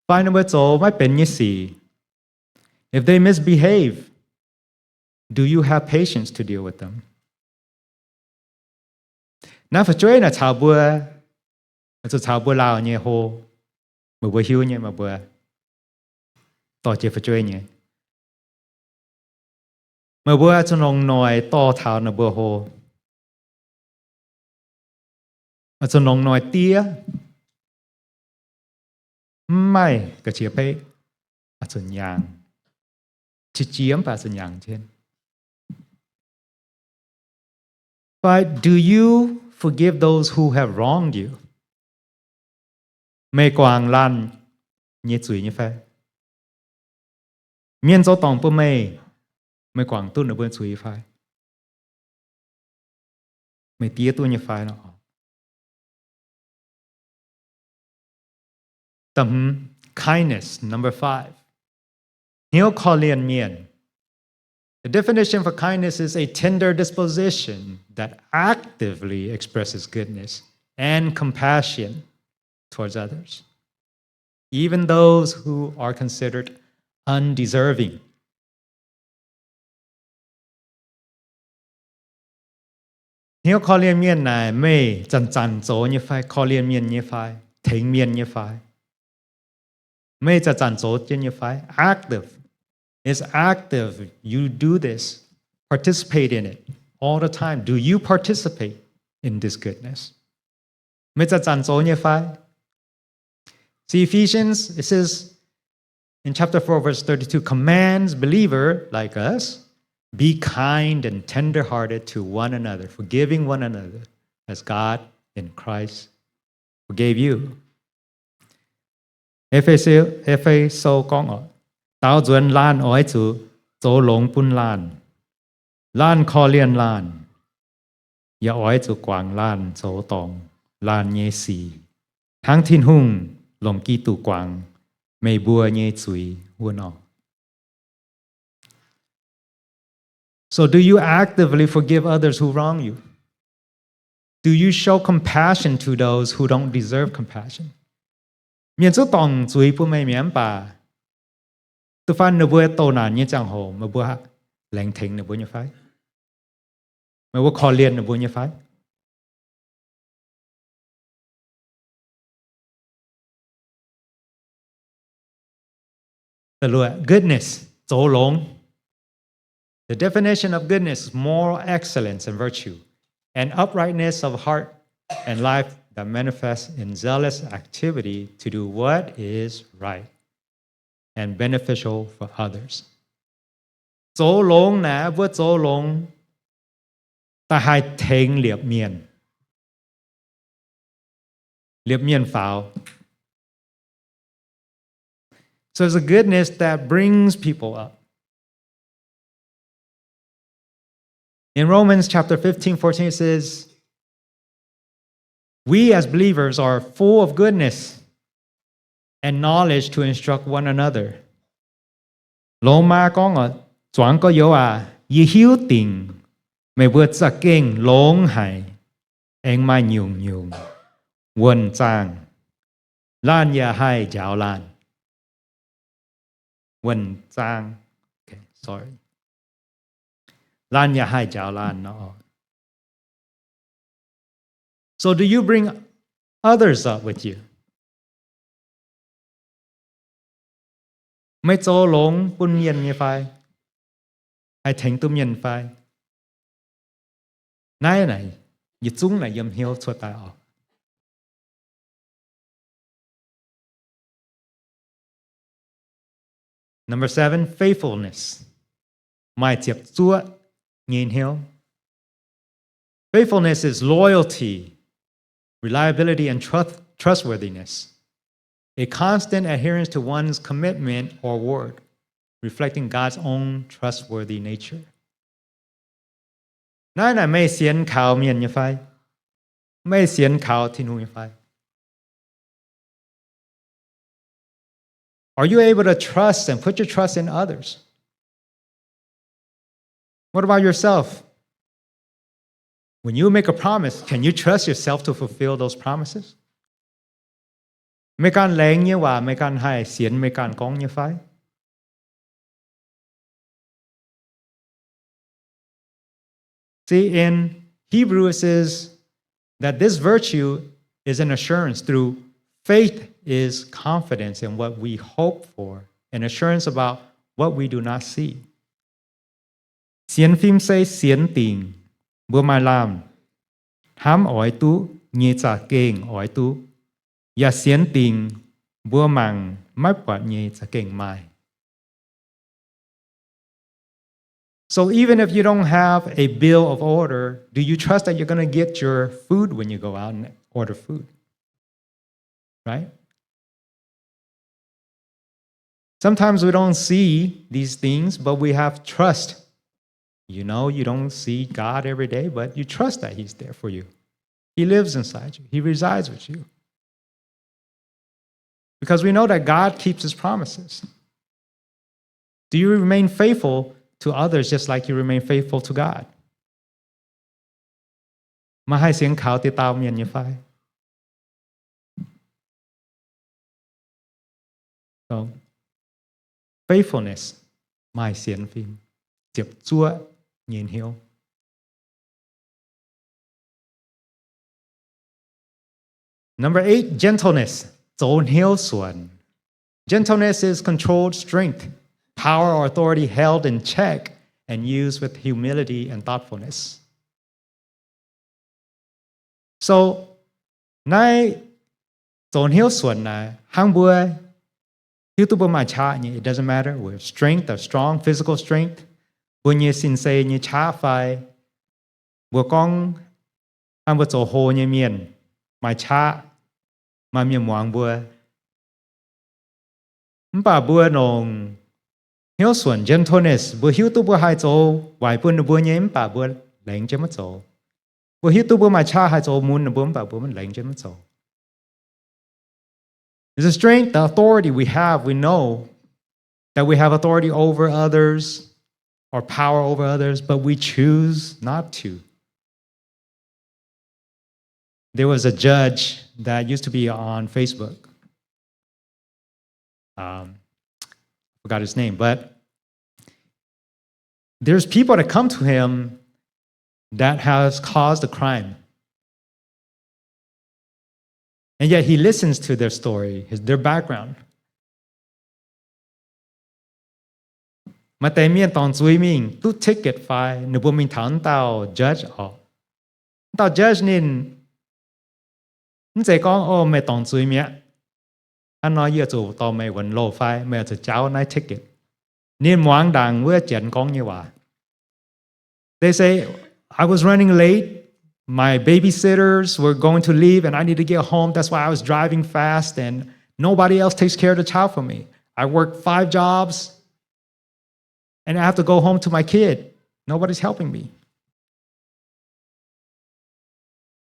Fai ninh mbuo zoux maiv benx nyei sic, if they misbehave, do you have patience to deal with them? Naaiv fu'jueiv naaic caux mbuo, zuqc caux mbuo lauh nyei hlo, meih mbuo hiuv nyei, meih mbuo dorh jiex fu'jueiv nyei. Meih mbuo zuqc longc noic dorh taux ninh mbuo hlo. Zuqc longc noic diev, mv maaih ga'qiex beiv, zuqc nyaangc. Qiex jiez mv baac zuqc nyaangc jienv. But do you forgive those who have wronged you? Meih guangc laanh nyei zuiz nyei fai? Mienh zoux dorngc bun meih, meih guangc duqv ninh mbuo zuiz fai? Meih diev duqv nyei fai nor? Da'hmz, kindness, number five. Hnyouv korv-lienh mienh. The definition for kindness is a tender disposition that actively expresses goodness and compassion towards others, even those who are considered undeserving. Hnyouv korv-lienh mienh naaic meih zanc-zanc zoux nyei fai? Korv-lienh mienh nyei fai? Tengx mienh nyei fai? Meih zanc-zanc zoux jienv nyei fai? Active. It's active. You do this. Participate in it all the time. Do you participate in this goodness? Meih zanc-zanc zoux nyei fai? See, Ephesians, it says in chapter four, verse thirty-two, commands believer like us, be kind and tender-hearted to one another, forgiving one another, as God in Christ forgave you. E^fe^so, E^fe^so gorngv oc, daaux nzuonx laanh oix zuqc zoux longx bun laanh. Laanh korv-lienh laanh, yaac oix zuqc guangc laanh zoux dorngc laanh nyei sic, hnangv Tin-Hungh longc Giduc guangc meih mbuo nyei zuiz wuov nor. So do you actively forgive others who wrong you? Do you show compassion to those who don't deserve compassion? Mienh zuqc dorngc zuiz bun meih mi'aqv, mv baac da'faanh ninh mbuo doh naanc nyei ziangh hoc meih mbuo laengz tengx ninh mbuo nyei fai? Meih mbuo korv-lienh ninh mbuo nyei fai? Goodness, zoux longx. The definition of goodness is moral excellence and virtue, an uprightness of heart and life that manifests in zealous activity to do what is right and beneficial for others. Zoux longx naaic, mbuo zoux longx daaih haih tengx liepc mienh, liepc mienh faaux. So it's a goodness that brings people up. In Romans chapter fifteen, fourteen, it says, we as believers are full of goodness and knowledge to instruct one another. Lomaa gorngv, zuangx gorx-youz aac, yie hiuv dingc meih mbuo za'gengh longx haic, aengx maaih nyungc-nyungc wuonh zaangh. Laanh yaac haih njaaux laanh. Wuonh zaangh. Okay, sorry. Laanh yaac haih njaaux laanh nor. So do you bring others up with you? Meih zoux longx bun mienh nyei fai? Haih tengx duqv mienh fai? Naaiv naaic yietc zungv naaic yiem hnyouv cuotv daaih oc. Number seven, faithfulness. Maaih ziepc zuoqv nyei hnyouv. Faithfulness is loyalty, reliability, and trust, trustworthiness. A constant adherence to one's commitment or word, reflecting God's own trustworthy nature. Naaiv naaic meih sienx kaux mienh nyei fai? Meih sienx kaux Tin-Hungh nyei fai? Are you able to trust and put your trust in others? What about yourself? When you make a promise, can you trust yourself to fulfill those promises? Meih ganh laengz nyei waac meih ganh haih sienx meih ganh gorngv nyei fai? See, in Hebrew it says that this virtue is an assurance through faith is confidence in what we hope for, an assurance about what we do not see. Sienx fim se sienx dingc mbuo maaih lamh hnamv oix duqv nyei za'gengh oix duqv, yaac sienx dingc mbuo mangc maiv buatc nyei za'gengh maaih. So even if you don't have a bill of order, do you trust that you're gonna get your food when you go out and order food? Right? Sometimes we don't see these things, but we have trust. You know, you don't see God every day, but you trust that He's there for you. He lives inside you. He resides with you. Because we know that God keeps His promises. Do you remain faithful to others just like you remain faithful to God? Meih haih sienx kaux deix dauh mienh nyei fai? So, faithfulness, maaih sienx fim, ziepc zuoqv nyei hnyouv. Number eight, gentleness, zoux hnyouv suonc. Gentleness is controlled strength, power or authority held in check and used with humility and thoughtfulness. So, naaiv zoux hnyouv suonc naaic, hnangv mbuo hiuv duqv mbuo maaih qaqv nyei, it doesn't matter, whether strength or strong, physical strength, mbuo nyei sin-sei nyei qaqv fai, mbuo gorngv hnangv mbuo zoux hlo nyei mienh, maaih qaqv, maaih mienh muangx mbuo. Mv baac mbuo longc hnyouv suonc, gentleness, mbuo hiuv duqv mbuo haih zoux waaic bun ninh mbuo nyei, mv baac mbuo laengz jienv maiv zoux. Mbuo hiuv duqv mbuo maaih qaqv haih zoux mun ninh mbuo, mv baac mbuo maiv laengz jienv maiv zoux. It's the strength, the authority we have. We know that we have authority over others or power over others, but we choose not to. There was a judge that used to be on Facebook. Um, I forgot his name, but there's people that come to him that has caused a crime. And yet he listens to their story, his, their background. Maaih deix mienh dorngc zuiz mingh duqv ticket fai, ninh mbuo mingh taux wuov dauh judge oc. Wuov dauh judge ninh mv zeiz gorngv, o, meih dorngc zuiz mi'aqv. Hnangv nor yie zuqc dorh meih wuonx loh fai meih zuqc jauv naaiv ticket. Ninh muangx ndaangc wuov janx gorngv nyei waac. They say, I was running late. My babysitters were going to leave and I need to get home. That's why I was driving fast and nobody else takes care of the child for me. I work five jobs and I have to go home to my kid. Nobody's helping me.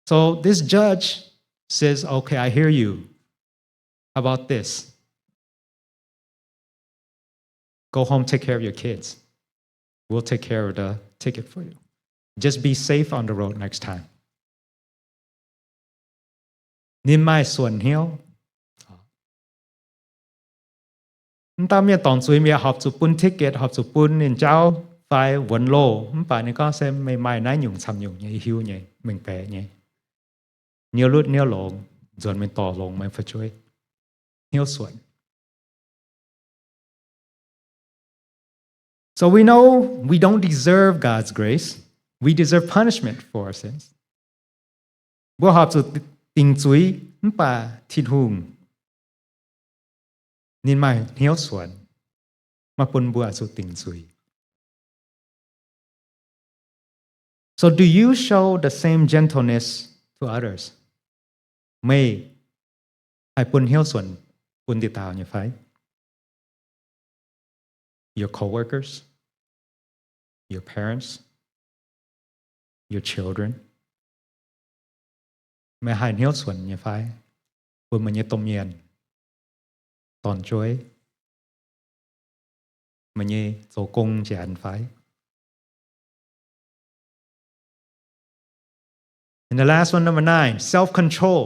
So this judge says, okay, I hear you. How about this? Go home, take care of your kids. We'll take care of the ticket for you. Just be safe on the road next time. Ninh maaih suonc hnyouv. Mv dauh mienh dorngc zuiz mi'aqv, horpc zuqc bun ticket, horpc zuqc bun ninh jauv fai wuonx loh. Mv baac ninh gorngv se meih maaih naaiv nyungc camv nyungc nyei, hiuv nyei, mengh baeqc nyei. Niouv lutv niouv longx, nzuonx mingh dorh longx meih fu'jueiv. Hnyouv suonc. So we know we don't deserve God's grace. We deserve punishment for our sins. Mbuo horpc zuqc dingc zuiz, mv baac Tin-Hungh ninh maaih hnyouv suonc, maiv bun mbuo zuqc dingc zuiz. So do you show the same gentleness to others? Meih haih bun hnyouv suonc bun diqc dauh nyei fai? Your coworkers, your parents, your children. Meih haih hnyouv suonc nyei fai bun meih nyei domh mienh, dorn-jueiv, meih nyei zoux gong njiec fai? And the last one, number nine, self-control.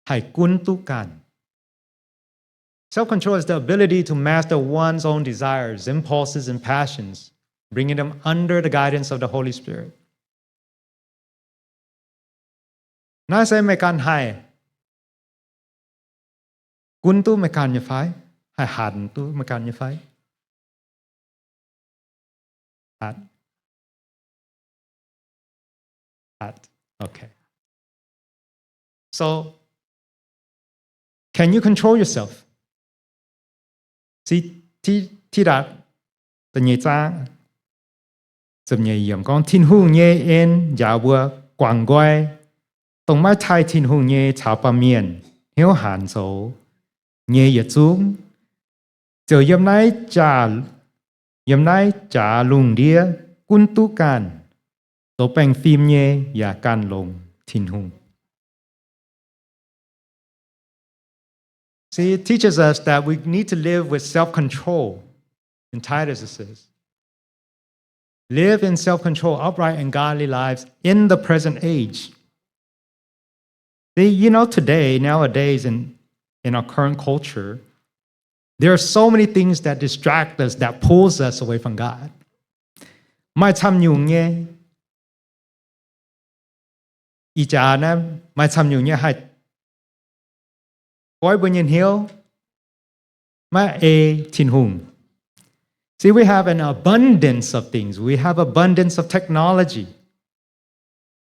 Haih gunv duqv ganh. Self-control is the ability to master one's own desires, impulses, and passions, bringing them under the guidance of the Holy Spirit. Naaiv se meih ganh haih gunv duqv meih ganh nyei fai? Haih hanc duqv meih ganh nyei fai? Hanc. Hanc. Okay. So, can you control yourself? See, Ti-, Tidatc da'nyeic zaang ziepc nyeic yiemc gorngv, Tin-Hungh nyei en njaaux mbuo guangc nqoi, dongh maiv taaih Tin-Hungh nyei caux baamh mienh hnyouv hanc zoux nyei yietc zungv, ziouc yiem naaiv jaax, yiem naaiv jaax lungh ndiev gunv duqv ganh, zoux baengh fim nyei yaac ganh longx Tin-Hungh. See, it teaches us that we need to live with self-control. In Titus, it says, live in self-control, upright and godly lives in the present age. See, you know, today, nowadays, in, in our current culture, there are so many things that distract us, that pulls us away from God. Maaih camv nyungc nyei, ih jaax naaiv maaih camv nyungc nyei haih goiv mbuo nyei hnyouv maiv ei Tin-Hungh. See, we have an abundance of things. We have abundance of technology,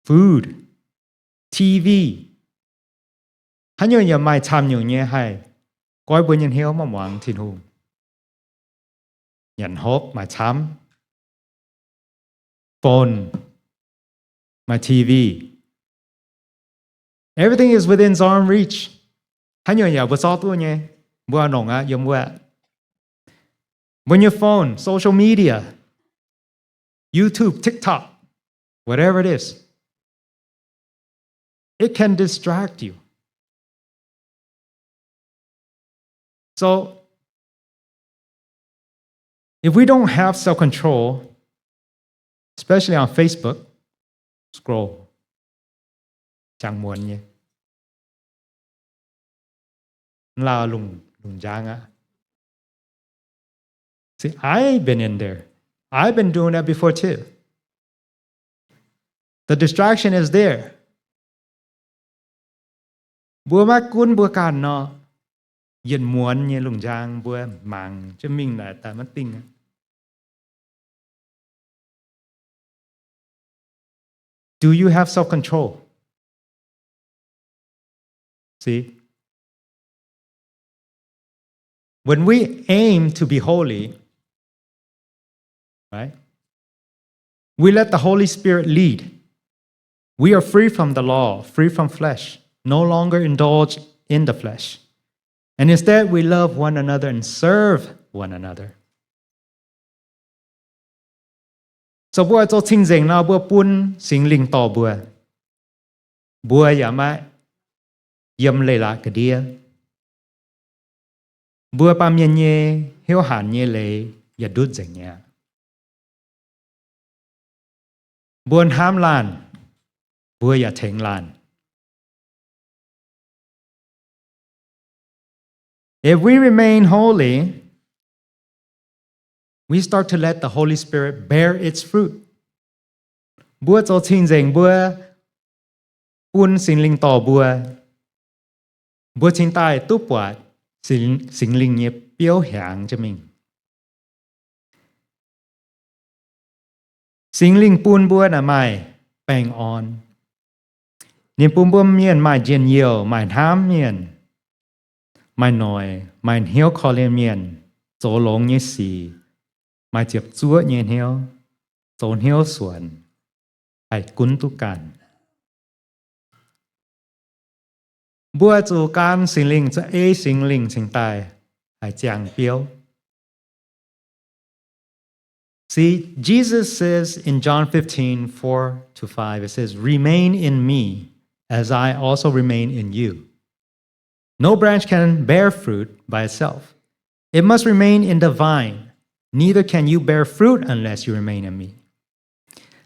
food, T V. Haaix nyungc yaac maaih camv nyungc nyei haih goiv mbuo nyei hnyouv maiv muangx Tin-Hungh. Nyanc hopv maaih camv, phone, maaih T V. Everything is within arm reach. Haaix nyungc yaac mbuo zorqv duqv nyei, mbuo nongc aqv, yiem wuov. Mbuo nyei phone, social media, YouTube, TikTok, whatever it is, it can distract you. So, if we don't have self-control, especially on Facebook, scroll, jangx muonz nyei, lauh lungh, lungh njang aqv. See, I've been in there. I've been doing that before too. The distraction is there. Mbuo maiv gunv mbuo ganh nor, yietc muonz nyei lungh njang mbuo mangc jienv mingh naaic daaih maiv dingh aqv. Do you have self-control? See? When we aim to be holy, right? We let the Holy Spirit lead. We are free from the law, free from flesh, no longer indulge in the flesh. And instead, we love one another and serve one another. So mbuo zoux cing-nzengc nor, mbuo bun Singx Lingh dorh mbuo, mbuo yaac maiv yiem leiz-latc ga'ndiev. Mbuo baamh mienh nyei hnyouv hanc nyei leiz yaac ndutv nzengc nyei aqv. Mbuo hnamv laanh, mbuo yaac tengx laanh. If we remain holy, we start to let the Holy Spirit bear its fruit. Mbuo zoux cing-nzengc mbuo bun Singx Lingh dorh mbuo, mbuo cingx daaih duqv buatc Singx, Singx Lingh nyei biouv hiaangx jienv mingh. Singx Lingh bun mbuo naaic maaih baengh orn. Ninh bun mbuo mienh maaih njien-youh, maaih hnamv mienh, maaih noic, maaih hnyouv korv-lienh mienh, zoux longx nyei sic, maaih ziepc zuoqv nyei hnyouv, zoux hnyouv suonc, haih gunv duqv ganh. Mbuo zuqc gan Singx Lingh, zuqc ei Singx Lingh cingx daaih haih ziangh biouv. See, Jesus says in John fifteen, four to five, it says, "Remain in me, as I also remain in you. No branch can bear fruit by itself. It must remain in the vine. Neither can you bear fruit unless you remain in me.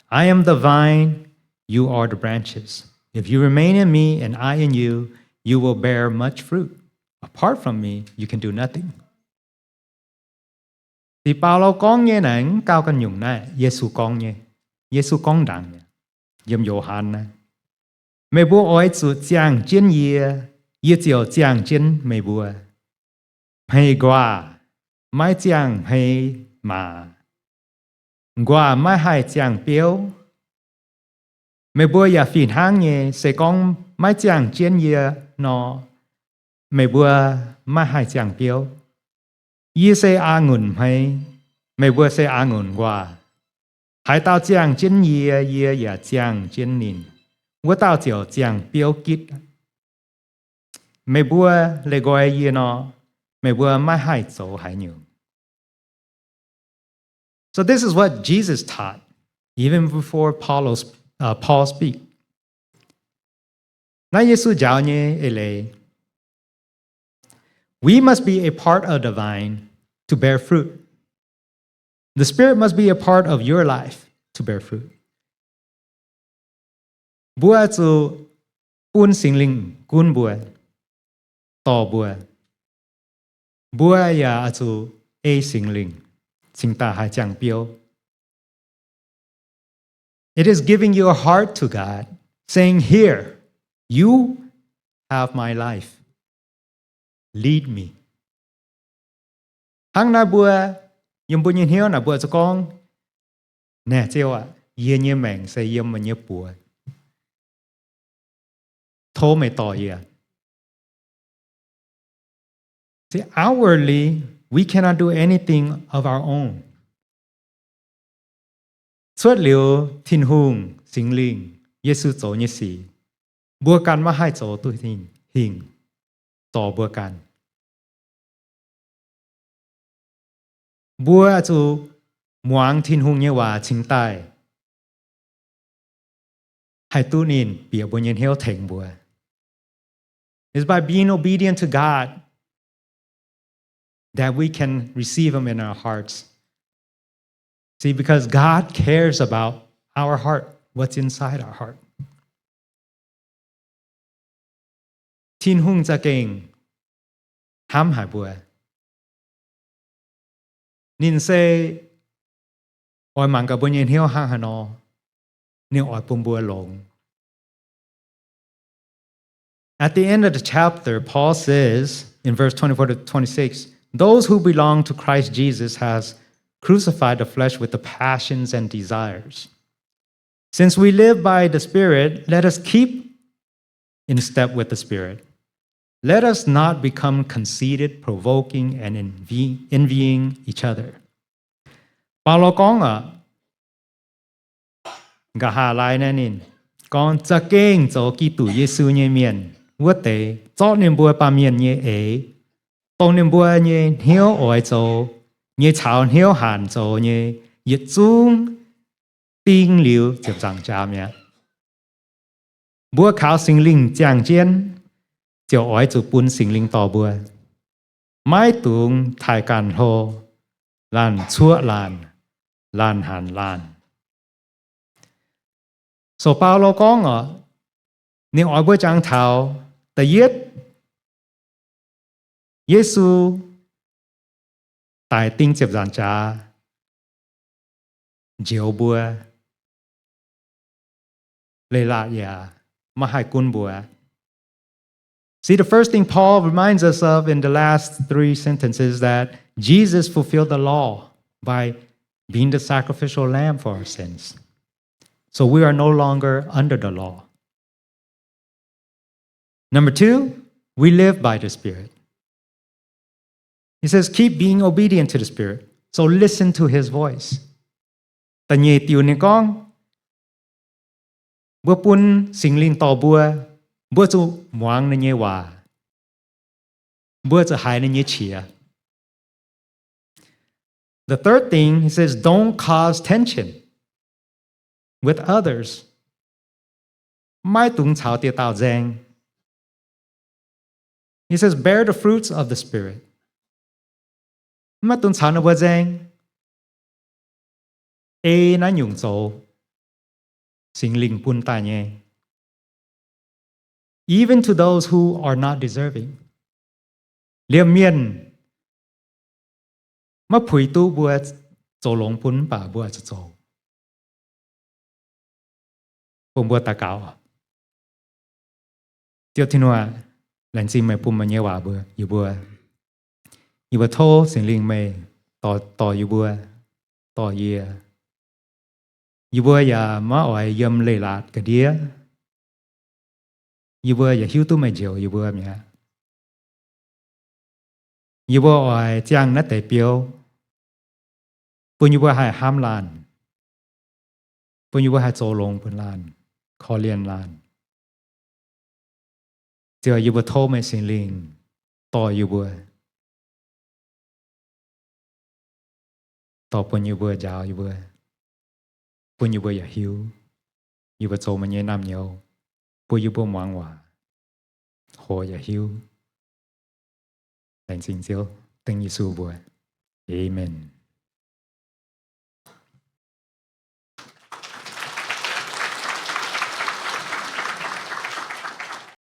I am the vine, you are the branches. If you remain in me and I in you, you will bear much fruit. Apart from me, you can do nothing." Dih Baulo gorngv nyei naaic mv gauh ganh nyungc naaiv, Yesu gorngv nyei. Yesu gorngv ndaangc yiem Yo^han naaiv, "Meih mbuo oix zuqc ziangh jienv yie, yie ziouc ziangh jienv meih mbuo. Hmei nquaah, maiv ziangh hmei maac. Nquaah maiv haih ziangh biouv. Meih mbuo yaac fih hnangv nyei, se gorngv maiv ziangh jienv yie nor, meih mbuo maiv haih ziangh biouv. Yie se a'ngunc hmei, meih mbuo se a'ngunc nquaah. Haaix dauh ziangh jienv yie, yie yaac ziangh jienv ninh, wuov dauh ziouc ziangh biouv gitv. Meih mbuo leih nqoi yie nor, meih mbuo maiv haih zoux haaix nyungc." So this is what Jesus taught, even before Paul, uh, Paul speak. Naaiv Yesu njaaux nyei eix leiz. We must be a part of the vine to bear fruit. The Spirit must be a part of your life to bear fruit. Mbuo zuqc bun Singx Lingh gunv mbuo, dorh mbuo. Mbuo yaac zuqc ei Singx Lingh cingx daaih haih ziangh biouv. It is giving your heart to God, saying, "Here, you have my life. Lead me." Hnangv naaiv mbuo, yiem mbuo nyei hnyouv naaic mbuo zuqc gorngv, "Naaic Ziouv aac, yie nyei maengc se yiem meih nyei buoz. Tov meih dorh yie." See, outwardly, we cannot do anything of our own. Cuotv liuz Tin-Hungh, Singx Lingh, Yesu zoux nyei sic, mbuo ganh maiv haih zoux duqv hingh, hingh dorh mbuo ganh. Mbuo zuqc muangx Tin-Hungh nyei waac cingx daaih haih duqv ninh bieqc mbuo nyei hnyouv tengx mbuo. It's by being obedient to God that we can receive Him in our hearts. See, because God cares about our heart, what's inside our heart. Tin-Hungh za'gengh hnamv haic mbuo. Ninh se oix mangc gaax mbuo nyei hnyouv hnangv haaix nor. Ninh oix bun mbuo longx. At the end of the chapter, Paul says in verse twenty-four to twenty-six, "Those who belong to Christ Jesus has crucified the flesh with the passions and desires. Since we live by the Spirit, let us keep in step with the Spirit. Let us not become conceited, provoking, and envy-, envying each other." Baulo gorngv aqv, nqa'haav laai naaiv ninh gorngv, za'gengh zoux Giduc Yesu nyei mienh wuov deix, zorqv ninh mbuo baamh mienh nyei eix, dongh ninh mbuo nyei hnyouv oix zoux nyei caux hnyouv hanc zoux nyei yietc zungv ding liuz ziepc nzaangc jaax mi'aqv. Mbuo kaux Singx Lingh ziangh jienv, ziouc oix zuqc bun Singx Lingh dorh mbuo. Maiv dungx taaih ganh hlo, laanh cuoqv laanh, laanh hanc laanh. So Baulo gorngv oc, ninh oix mbuo jangx taux da'yietv, Yesu daic ding ziepc nzaangc jaax njoux mbuo, leiz-latc yaac maiv haih gunv mbuo. See, the first thing Paul reminds us of in the last three sentences that Jesus fulfilled the law by being the sacrificial lamb for our sins. So we are no longer under the law. Number two, we live by the Spirit. He says, keep being obedient to the Spirit. So listen to his voice. Da'nyeic diuc ninh gorngv, mbuo bun Singx Lingh dorh mbuo, mbuo zuqc muangx ninh nyei waac, mbuo zuqc haiz ninh nyei qiex. The third thing, he says, don't cause tension with others. Maiv dungx caux dieh dauh nzaeng. He says, bear the fruits of the Spirit. Maiv dungx caux ninh mbuo nzaeng. Ei naaiv nyungc zoux, Singx Lingh bun daaih nyei. Even to those who are not deserving. Liemh mienh maiv puix duqv mbuo zoux longx bun mv baac mbuo oix zuqc zoux. Bun mbuo daux gaux. Ziouv Tin-Hungh, laengz zingh meih bun meih nyei waac mbuo, yie mbuo. Yie mbuo tov Singx Lingh meih dorh, dorh yie mbuo, dorh yie. Yie mbuo yaac maiv oix yiem leiz-latc ga'ndiev. Yie mbuo yaac hiuv duqv meih njoux yie mbuo mi'aqv. Yie mbuo oix ziangh naaiv deix biouv, bun yie mbuo haih hnamv laanh, bun yie mbuo haih zoux longx bun laanh, korv-lienh laanh. Ziouv, yie mbuo tov meih Singx Lingh dorh yie mbuo, dorh bun yie mbuo, njaaux yie mbuo, bun yie mbuo yaac hiuv yie mbuo zoux meih nyei naamh nyouz, bun yie mbuo muangx waac, hoqc yaac hiuv. Laengz zingh Ziouv, dengv Yesu mbuox. Aamen.